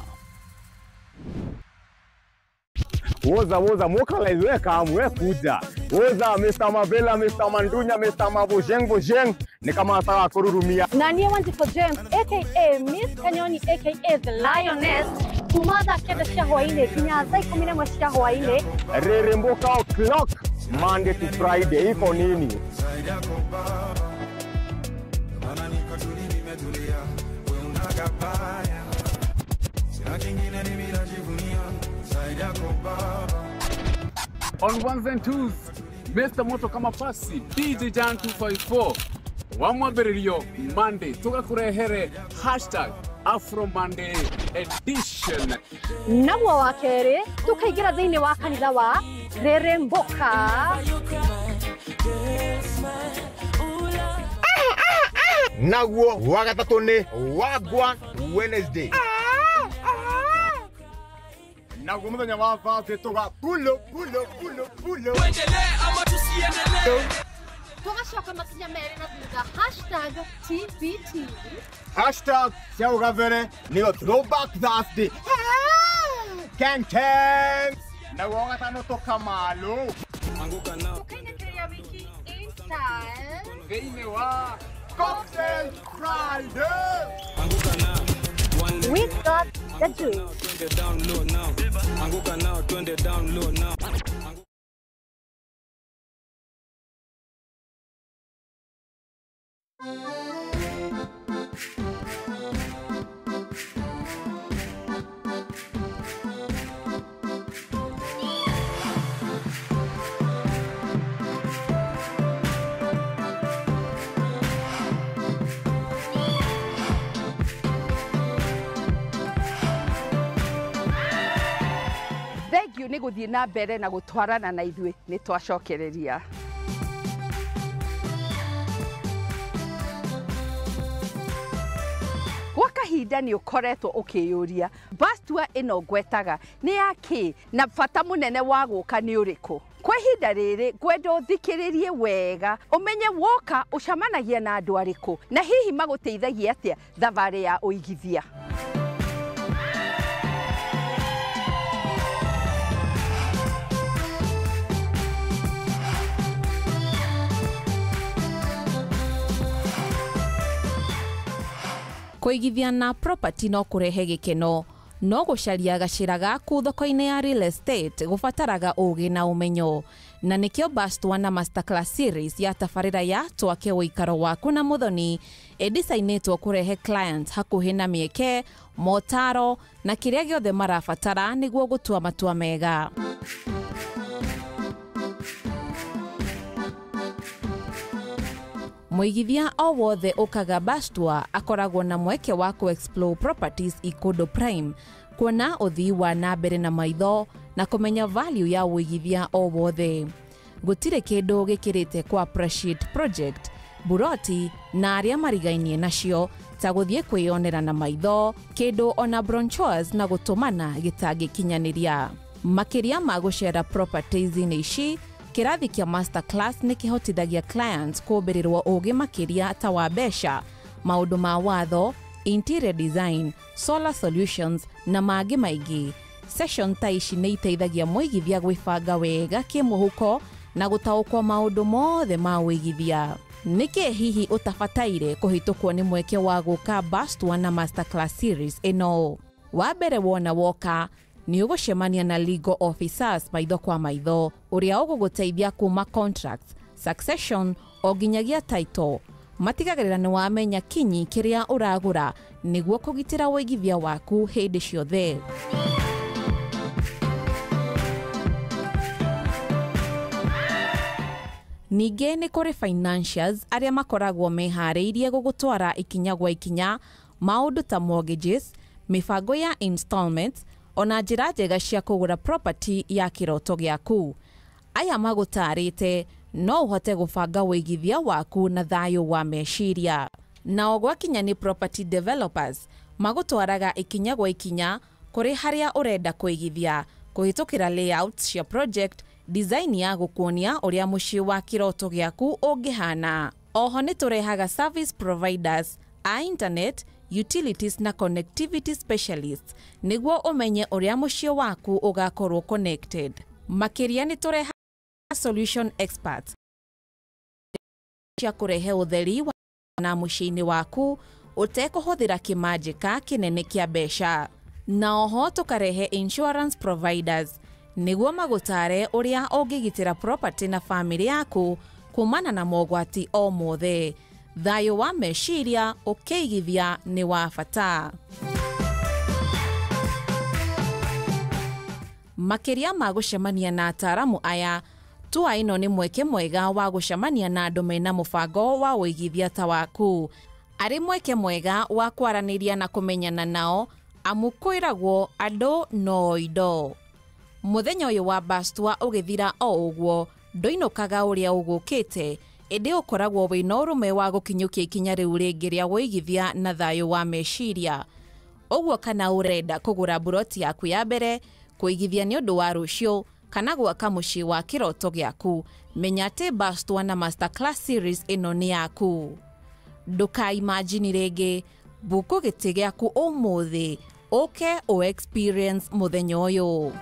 Woza woza mokalize we kamu we kuja. Woza Mr. Mavela, Mr. Mandunya, Mr. Mabojeng Bojeng ni kama nataka kururumia. Na niĩ Wanjikũ James aka Miss Kanyoni aka The Lioness kuma thaa 9 cia hwaĩ-inĩ nginya thaa 11 cia hwaĩ-inĩ. Reremboka o'clock Monday to Friday iko nini? On ones and twos, Mr. Moto kama pasi, DJ Jan 254, wamwambĩrĩrio Monday, tũgakũrehere hashtag Afro Monday edition. Naguo wa kerĩ tũkaingĩra thĩinĩ wa kanitha wa Reremboka. Naguo wa gatatũ nĩ Wagwan Wednesday. Naguo mũthenya wa Thursday tũga pulo pulo pulo pulo. Tuendelee ama tusiendelee? Tũgacoka makinya merĩ na thutha hashtag TBT. Hashtag cia ũgabere nĩyo Throwback Thursday. Ken Ken. Naguo wa gatano tũkamalo. Tũkainĩkĩria wiki in style. Thĩinĩ wa Cocktail Friday. We got the juice. Thengiũ nĩ gũthiĩ na mbere na gũtwarana na ithuĩ, nĩ twacokereria. Gwa kahinda nĩ ũkoretwo ũkĩyũria bus tour ĩno ngwetaga nĩ ya kĩ na bata mũnene wa gũka nĩ ũrĩkũ. Kwa ihinda rĩrĩ ngwenda ũthikĩrĩrie wega ũmenye woka ũcemanagia na andũ arĩkũ na hihi magũteithagia atĩa thabarĩ ya ũigithia. Kũigithia na property no kũrehe gĩkeno, no gũcaria gacĩra gaku thoko-inĩ ya real estate gũbataraga ũũgĩ na ũmenyo, na nĩkĩo Bus Tour na Masterclass series ya tabarĩra ya Twake ũikaro waku na Mũthoni ĩdicainĩtwo kũrehe clients hakuhĩ na mĩeke, motaro na kĩrĩa gĩothe marabatara nĩguo gũtua matua mega. Mũigithia o wothe ũkaga Bus Tour akoragwo na mweke wa kũ-explore properties ikũndũ prime, kuona ũthii wa na mbere na maitho na kũmenya value ya ũigithia o wothe. Gũtirĩ kĩndũ gĩkĩrĩte kwa appreciate project, buroti na arĩa marigainie nacio ta gũthiĩ kwĩyonera na maitho kĩndũ ona brochures na gũtũmana gĩtangĩkinyanĩria. Makĩria ma gũcera properties-inĩ ici, kĩrathi kĩa masterclass nĩ kĩhotithagia clients kũmbĩrĩrwo ũũgĩ makĩria ta wa mbeca, maũndũ ma watho, interior design, solar solutions na mangĩ maingĩ. Session ta ici nĩ iteithagia mũigithia gwĩbanga wega kĩmũhuko na gũtaũkwo maũndũ mothe ma ũigithia. Nĩkĩ hihi ũtabataire kũhĩtũkwo nĩ mweke wa gũka Bus Tour na Masterclass series ĩno? Wa mbere wona woka nĩ ũgũcemania na legal officers maitho kwa maitho ũrĩa ũgũgũteithia kuma contracts, succession o nginyagia title. Matigagĩrĩra nĩ wamenya kinyi kĩrĩa ũragũra nĩguo kũgitĩra ũigithia waku hĩndĩ ciothe. Ningĩ nĩ kũrĩ financiers arĩa makoragwo meharĩirie gũgũtwara ikinya gwa ikinya maũndũ ta mortgages, mĩbango ya installments, ona njĩra njega cia kũgũra property ya kĩroto gĩaku. Aya magũtarĩte no ũhote gũbanga wĩigithia waku na thayũ wa meciria. Nao gwakinya nĩ property developers magũtwaraga ikinya gwa ikinya kũrĩ harĩa ũrenda kũigithia kũhĩtũkĩra layouts cia project design ya gũkuonia ũrĩa mũciĩ wa kĩroto gĩaku ũngĩhana. Oho nĩ tũrehaga service providers a internet, utilities na connectivity specialists nĩguo ũmenye ũrĩa mũciĩ waku ũgakorwo connected. Makĩria nĩ tũrehaga solution experts cia kũrehe ũtheri na mũciĩ-inĩ waku ũtekũhũthĩra kĩmanjĩka kĩnene kĩa mbeca. Na oho tũkarehe insurance providers nĩguo magũtare ũrĩa ũngĩgitĩra property na famĩlĩ yaku kumana na mogwati o mothe. Thayũ wa meciria ũkĩigithia nĩ wa bata. Makĩria ma gũcemania na ataaramu aya, tua ĩno nĩ mweke mwega wa gũcemania na andũ mena mũbango wa ũigithia ta waku. Arĩ mweke mwega wa kwaranĩria na kũmenyana nao, amu kwĩragwo andũ no indo. Mũthenya ũyũ wa bus tour ũgĩthira o ũguo, ndũinũkaga ũrĩa ũgũkĩte, ĩndĩ ũkoragwo wĩna ũrũme wa gũkinyũkia ikinya rĩu rĩngĩ rĩa ũigithia na thayũ wa meciria. Ũguo kana ũrenda kũgũra buroti yaku ya mbere, kũigithia nĩ ũndũ wa rũciũ, kana gwaka mũciĩ wa kĩroto gĩaku, menya atĩ bus tour na masterclass series ĩno nĩ yaku. Ndũkaimagine rĩngĩ, buku gĩtĩ gĩaku ũmũthĩ, ũke ũ experience mũthenya ũyũ.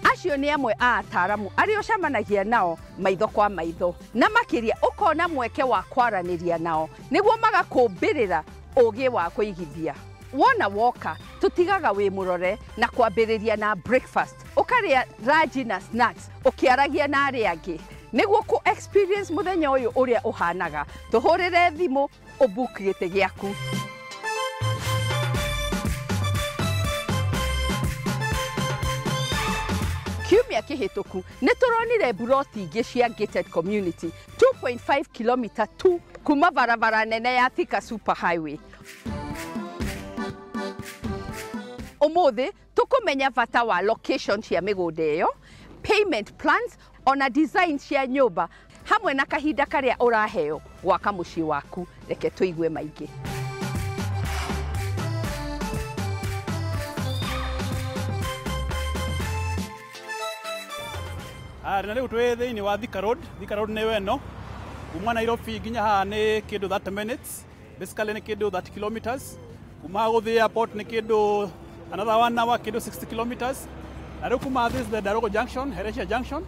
Acio nĩ amwe a ataaramu arĩa ũcemanagia nao maitho kwa maitho, na makĩria ũkona mweke wa kwaranĩria nao nĩguo magakũmbĩrĩra ũgĩ wa kũigithia. Wona woka tũtigaga wĩ mũrore na kwambĩrĩria na breakfast, ũkarĩa ranji na snacks ũkĩaragia na arĩa angĩ nĩguo kũ experience mũthenya ũyũ ũrĩa ũhanaga. Tũhũrĩre thimũ ũbook gĩtĩ gĩaku. Kiumia kĩhĩtũku nĩ tũronire buroti ingĩ cia gated community 2.5 km tu kuma barabara nene ya Thika Super Highway. Ũmũthĩ tũkũmenya bata wa location cia mĩgũnda ĩyo, payment plans ona design cia nyũmba hamwe na kahinda karĩa ũraheo gwaka mũciĩ waku. Reke tũigue maingĩ. Na rĩu twĩ thĩinĩ wa Thika Road. Thika Road nĩyo ĩno. Kuma Nairobi nginya haha nĩ kĩndũ 30 minutes, basically nĩ kĩndũ 30 kilometers. Kuma gũthiĩ airport nĩ kĩndũ another 1 hour, kĩndũ 60 kilometers. Na rĩu kuma this is the Darogo Junction, Heresia Junction.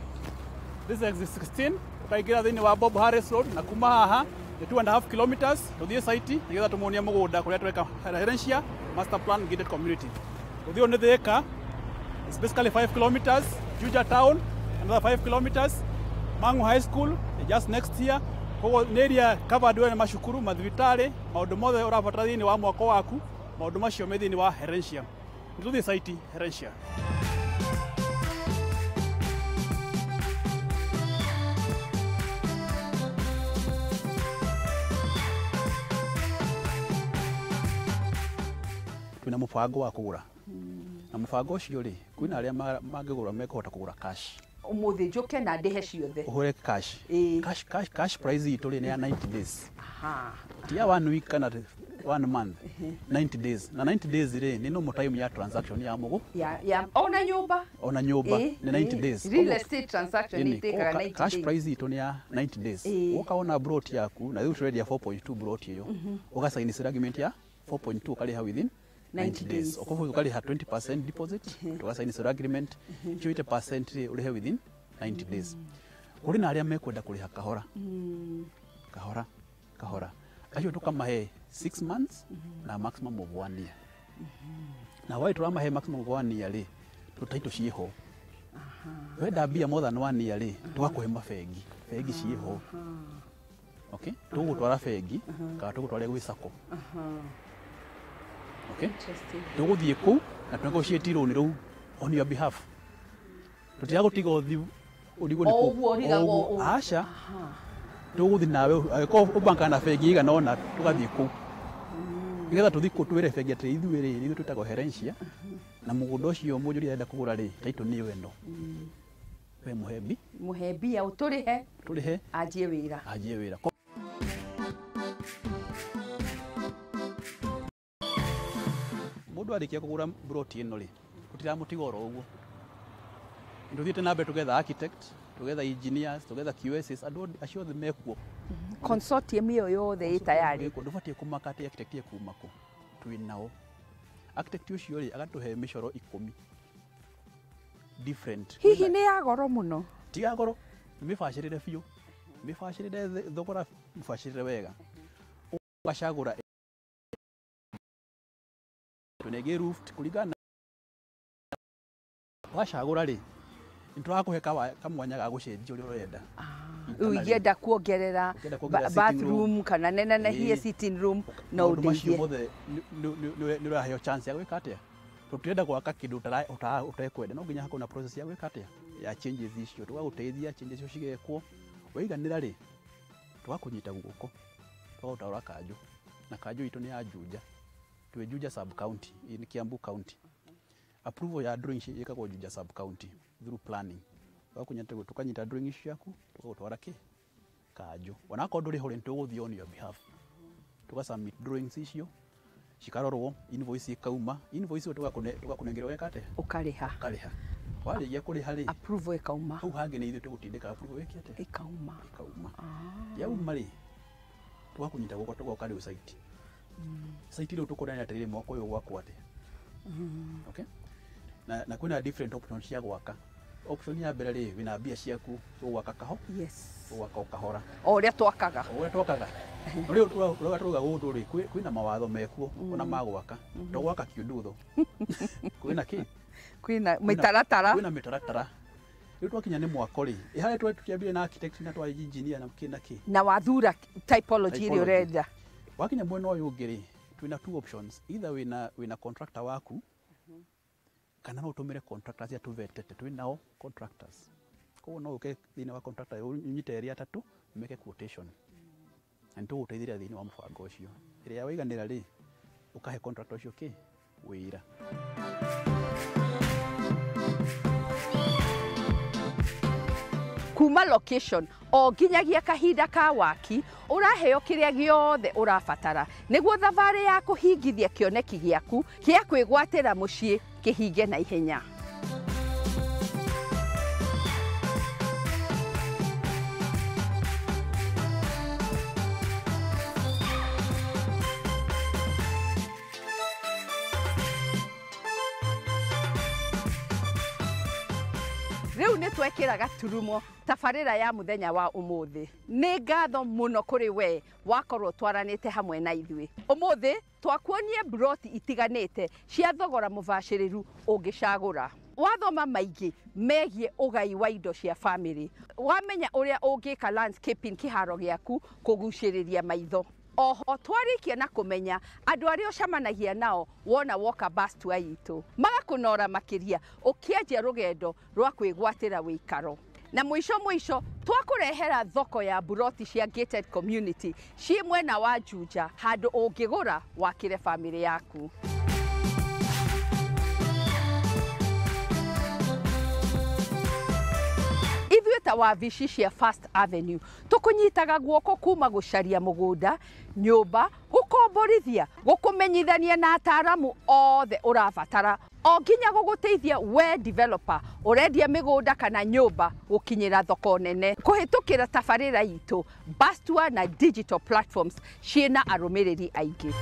This is exit 16. Ũkaingĩra thĩinĩ wa Bob Harris Road na kuma haha nĩ 2.5 kilometers tũthiĩ site nĩgetha tũmuonie mũgũnda kũrĩa tweka Heresia Master Plan Gated Community. Ũthiĩ nĩ Thika, it's basically 5 kilometers, Juja Town another 5 kilometers, Mangu High School just next year. Koguo nĩ area covered wena macukuru, mathibitarĩ, maũndũ mothe ũrabatara thĩinĩ wa mwako waku, maũndũ macio me thĩinĩ wa Herencia. Nĩ tũthiĩ site Herencia. Twĩna mũbango wa kũgũra. Na mũbango ũcio rĩ, kwĩna arĩa mangĩgũra mekũhota kũgũra cash. Ũmũthĩ njũke na ndĩhe ciothe. Ũhũre cash. Cash price itũ rĩ nĩ ya 90 days. Ti ya 1 week kana 1 month. 90 days. Na 90 days rĩ nĩ normal time ya transaction ya mũgũ. Ya ona nyũmba. Ona nyũmba nĩ 90 days. Real estate transaction nĩ ĩtĩkaga 90 days. Cash price itũ nĩ ya 90 days. Ũkaona broti yaku na rĩu tũrendia 4.2 broti ĩyo. Ũgasign agreement ya 4.2 ũkarĩha within 90 days. Okofu ukariha 20% deposit, tugasign sale agreement, 80% urihe within 90 days. Kuri na aria mekwenda kuriha kahora. Kahora, kahora. Acio tukamahe 6 months na maximum of 1 year. Na why turamahe maximum of 1 year ri, tutaito ciho. Wenda mbia more than 1 year ri, tugakuhe mabengi, bengi ciho. Okay? Tugutwara bengi, kana tugutware gwi sacco. Okay? Tũgũthiĩ kũu Na tũ negotiate loan rũu on your behalf. Tũtiragũtiga ũthiĩ ũrigwo nĩ O ũguo ũrigagwo ũũ. Aca. Tũgũthiĩ nawe angĩkorwo ũbankaga na bengi ĩigana ũna tũgathiĩ kũu. Nĩgetha tũthiĩ kũu twĩre bengi atĩ ithuĩ rĩ ithuĩ twĩtagwo Herencia na mũgũnda ũcio mũnjũri arenda kũgũra rĩ title nĩyo ĩno. We mũhe mbi. Mũhe mbia ũtũrĩhe. Tũrĩhe. Anjie wĩra. Anjie wĩra. Mũndũ arĩkia kũgũra mburoti ĩno rĩ tũtiramũtiga oro ũguo. Nĩtũthiĩte na mbere tũgetha architect, tũgetha engineers, tũgetha QSs, andũ acio othe mekuo. Consortium ĩyo yothe ĩ tayari. Ndũbatiĩ kũmaka atĩ architect ekuma kũ. Twĩ nao. Architect ũcio rĩ agatũhe mĩcoro 10 different. Hihi nĩ ya goro mũno? Ti ya goro, nĩ mĩbacĩrĩre biũ. Mĩbacĩrĩre thogora mũbacĩrĩre wega. Ũgacagũra twĩna ĩngĩ roofed kũringana wacagũra rĩ nĩtũrakũhe kamwanya ga gũcenjia ũrĩa ũrenda. Ũngĩenda kuongerera bathroom kana nenenehie sitting room no Maũndũ macio ũndeithie. mothe nĩ ũraheo chance ya gwĩka atĩa. Tũtirenda gwaka kĩndũ ũtekwenda, no nginya hakorwo na process ya gwĩka atĩa ya changes icio. Tũgagũteithia changes icio cigekwo, waiganĩra rĩ tũgakũnyita guoko tũgagũtwara kanjũ, na kanjũ itũ nĩ ya Juja. Twĩ Juja sub county in Kiambu County. Approval ya drawing ĩkagwo Juja sub county through planning. Tũgakũnyita tũkanyita drawing ciaku tũgagũtwara kĩ kanjũ. Onakorwo ndũrĩ ho rĩ nĩtũgũthiĩ on your behalf. Tũga submit drawings icio cikarorwo, invoice ĩkauma, invoice ĩyo tũgakũnengera ũgeka atĩa? Ũkarĩha. Ũkarĩha. Warĩkia kũrĩha rĩ approval ĩkauma. Hau hangĩ nĩ ithuĩ tũgũtindĩka approval ĩke atĩa? Ĩkauma. Ĩkauma. Yauma rĩ tũgakũnyita guoko tũgoka rĩu site. Site rĩu tũkonania atĩrĩrĩ mwako ũyũ ũgwakwo atĩa. Okay? Na kwĩna different options cia gwaka. Option ya mbere rĩ wĩna mbia ciaku ũgwaka kaho. Yes. Ũgwaka o kahora. O ũrĩa twakaga. O ũrĩa twakaga. Rĩu ũrĩa tũrauga gũkũ rĩ kwĩna mawatho mekuo ona ma gwaka. To gwaka kiundutho. Kwĩna kĩ? Kwĩna mĩtaratara. Kwĩna mĩtaratara. Rĩu twakinya nĩ mwako rĩ harĩa tũkĩambire na architect na twa engineer na kĩ na kĩ. Na wathura typology ĩrĩa ũrenda. Wakinya mwena ũyũ ũngĩ rĩ twĩna two options. Either wĩna contractor waku kana no ũtũmĩre contractors aria tũvetete, twĩ nao contractors. Koguo no ũke thĩinĩ wa contractor ũnyite erĩ atatũ meke quotation. Na nĩtũgũteithĩrĩria thĩinĩ wa mũbango ũcio. Ĩrĩa waiganĩra rĩ ũkahe contractor ũcio kĩ wĩra. Kuma location o nginyagia kahinda ka waki ũraheo kĩrĩa gĩothe ũrabatara nĩguo thabarĩ ya kũhingithia kĩoneki gĩaku kĩa kwĩgwatĩra mũciĩ kĩhinge na ihenya. Rĩu nĩ twekĩra gaturumo tabarĩra ya mũthenya wa ũmũthĩ. Nĩ ngatho mũno kũrĩ we wakorwo twaranĩte hamwe na ithuĩ. Ũmũthĩ twakuonie mburoti itiganĩte cia thogora mũbacĩrĩru ũngĩcagũra. Wathoma maingĩ megiĩ ũgai wa indo cia bamĩrĩ. Wamenya ũrĩa ũngĩka landscaping kĩharo gĩaku kũgucĩrĩria maitho. Oho twarĩkia na kũmenya andũ arĩa ũcemanagia nao wona woka bus tour itũ magakũnora makĩria ũkĩanjia rũgendo rwa kwĩgwatĩra wĩikaro. Na mũico mũico twakũrehera thoko ya mburoti cia gated community ciĩ mwena wa Juja handũ ũngĩgũra wakĩre bamĩrĩ yaku. Ithuĩ ta wabici cia First Avenue tũkũnyitaga guoko kuma gũcaria mũgũnda, nyũmba, gũkomborithia, gũkũmenyithania na ataaramu othe ũrabatara o nginya gũgũteithia we developer ũrendia mĩgũnda kana nyũmba gũkinyĩra thoko nene kũhĩtũkĩra tabarĩra itũ bus tour na digital platforms ciĩna arũmĩrĩri aingĩ.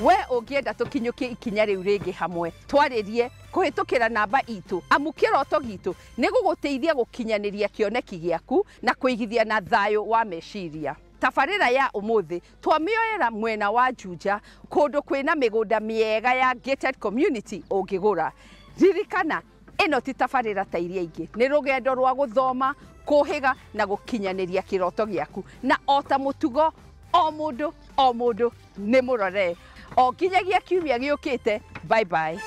We ũngĩenda tũkinyũkie ikinya rĩu rĩngĩ hamwe twarĩrie kũhĩtũkĩra namba itũ amu kĩroto gitũ nĩ gũgũteithia gũkinyanĩria kĩoneki gĩaku na kũigithia na thayũ wa meciria. Tabarĩra ya ũmũthĩ twamĩoera mwena wa Juja kũndũ kwĩna mĩgũnda mĩega ya gated community ũngĩgũra. Ririkana ĩno ti tabarĩra ta iria ingĩ, nĩ rũgendo rwa gũthoma, kũhĩga na gũkinyanĩria kĩroto gĩaku, na o ta mũtugo O mũndũ o mũndũ nĩ mũrore. O nginyagia kiumia gĩũkĩte, bye bye.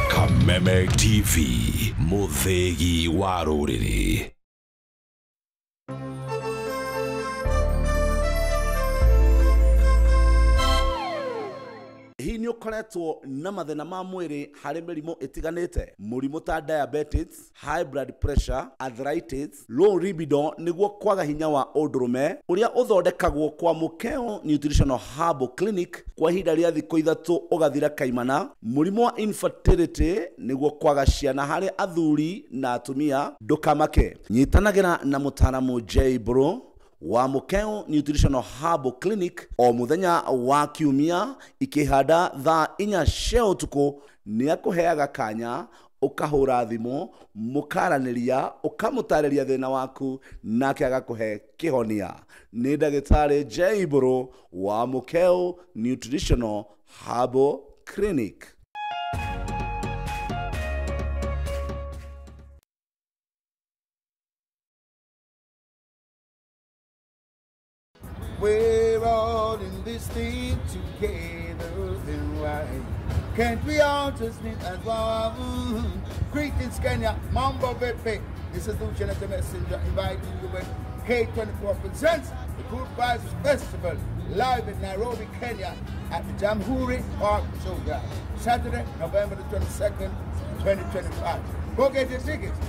Kameme TV, mũthĩgi wa rũrĩrĩ. Hihi nĩ ũkoretwo na mathĩna ma mwĩrĩ harĩ mĩrimũ ĩtiganĩte, mũrimũ ta diabetes, high blood pressure, arthritis, low libido nĩguo kwaga hinya wa ũndũrũme ũrĩa ũthondekagwo kwa Mũkeo Nutritional Herbal Clinic kwa ihinda rĩa thikũ 3 ũgathira kaimana, mũrimũ wa infertility nĩguo kwaga ciana harĩ athuri na atumia, ndũkamake. Nyitanagĩra na mũtaaramu J Bro wa Mũkeo Nutritional Herbal Clinic o mũthenya wa kiumia ikĩhanda thaa 4 cia ũtukũ. Nĩ akũheaga kanya ũkahũra thimũ mũkaranĩria ũkamũtarĩria thĩna waku nake agakũhe kĩhonia. Nĩ ndagĩtarĩ J Bro wa Mũkeo Nutritional Herbal Clinic. We're all in this thing together, then why can't we all just live as one? Greetings, Kenya, Mambo Vipi. This is Lucian the Messenger inviting you with K24 presents the Good Vibes Festival live in Nairobi, Kenya at the Jamhuri Park Showground, Saturday, November the 22nd, 2025. Go get your tickets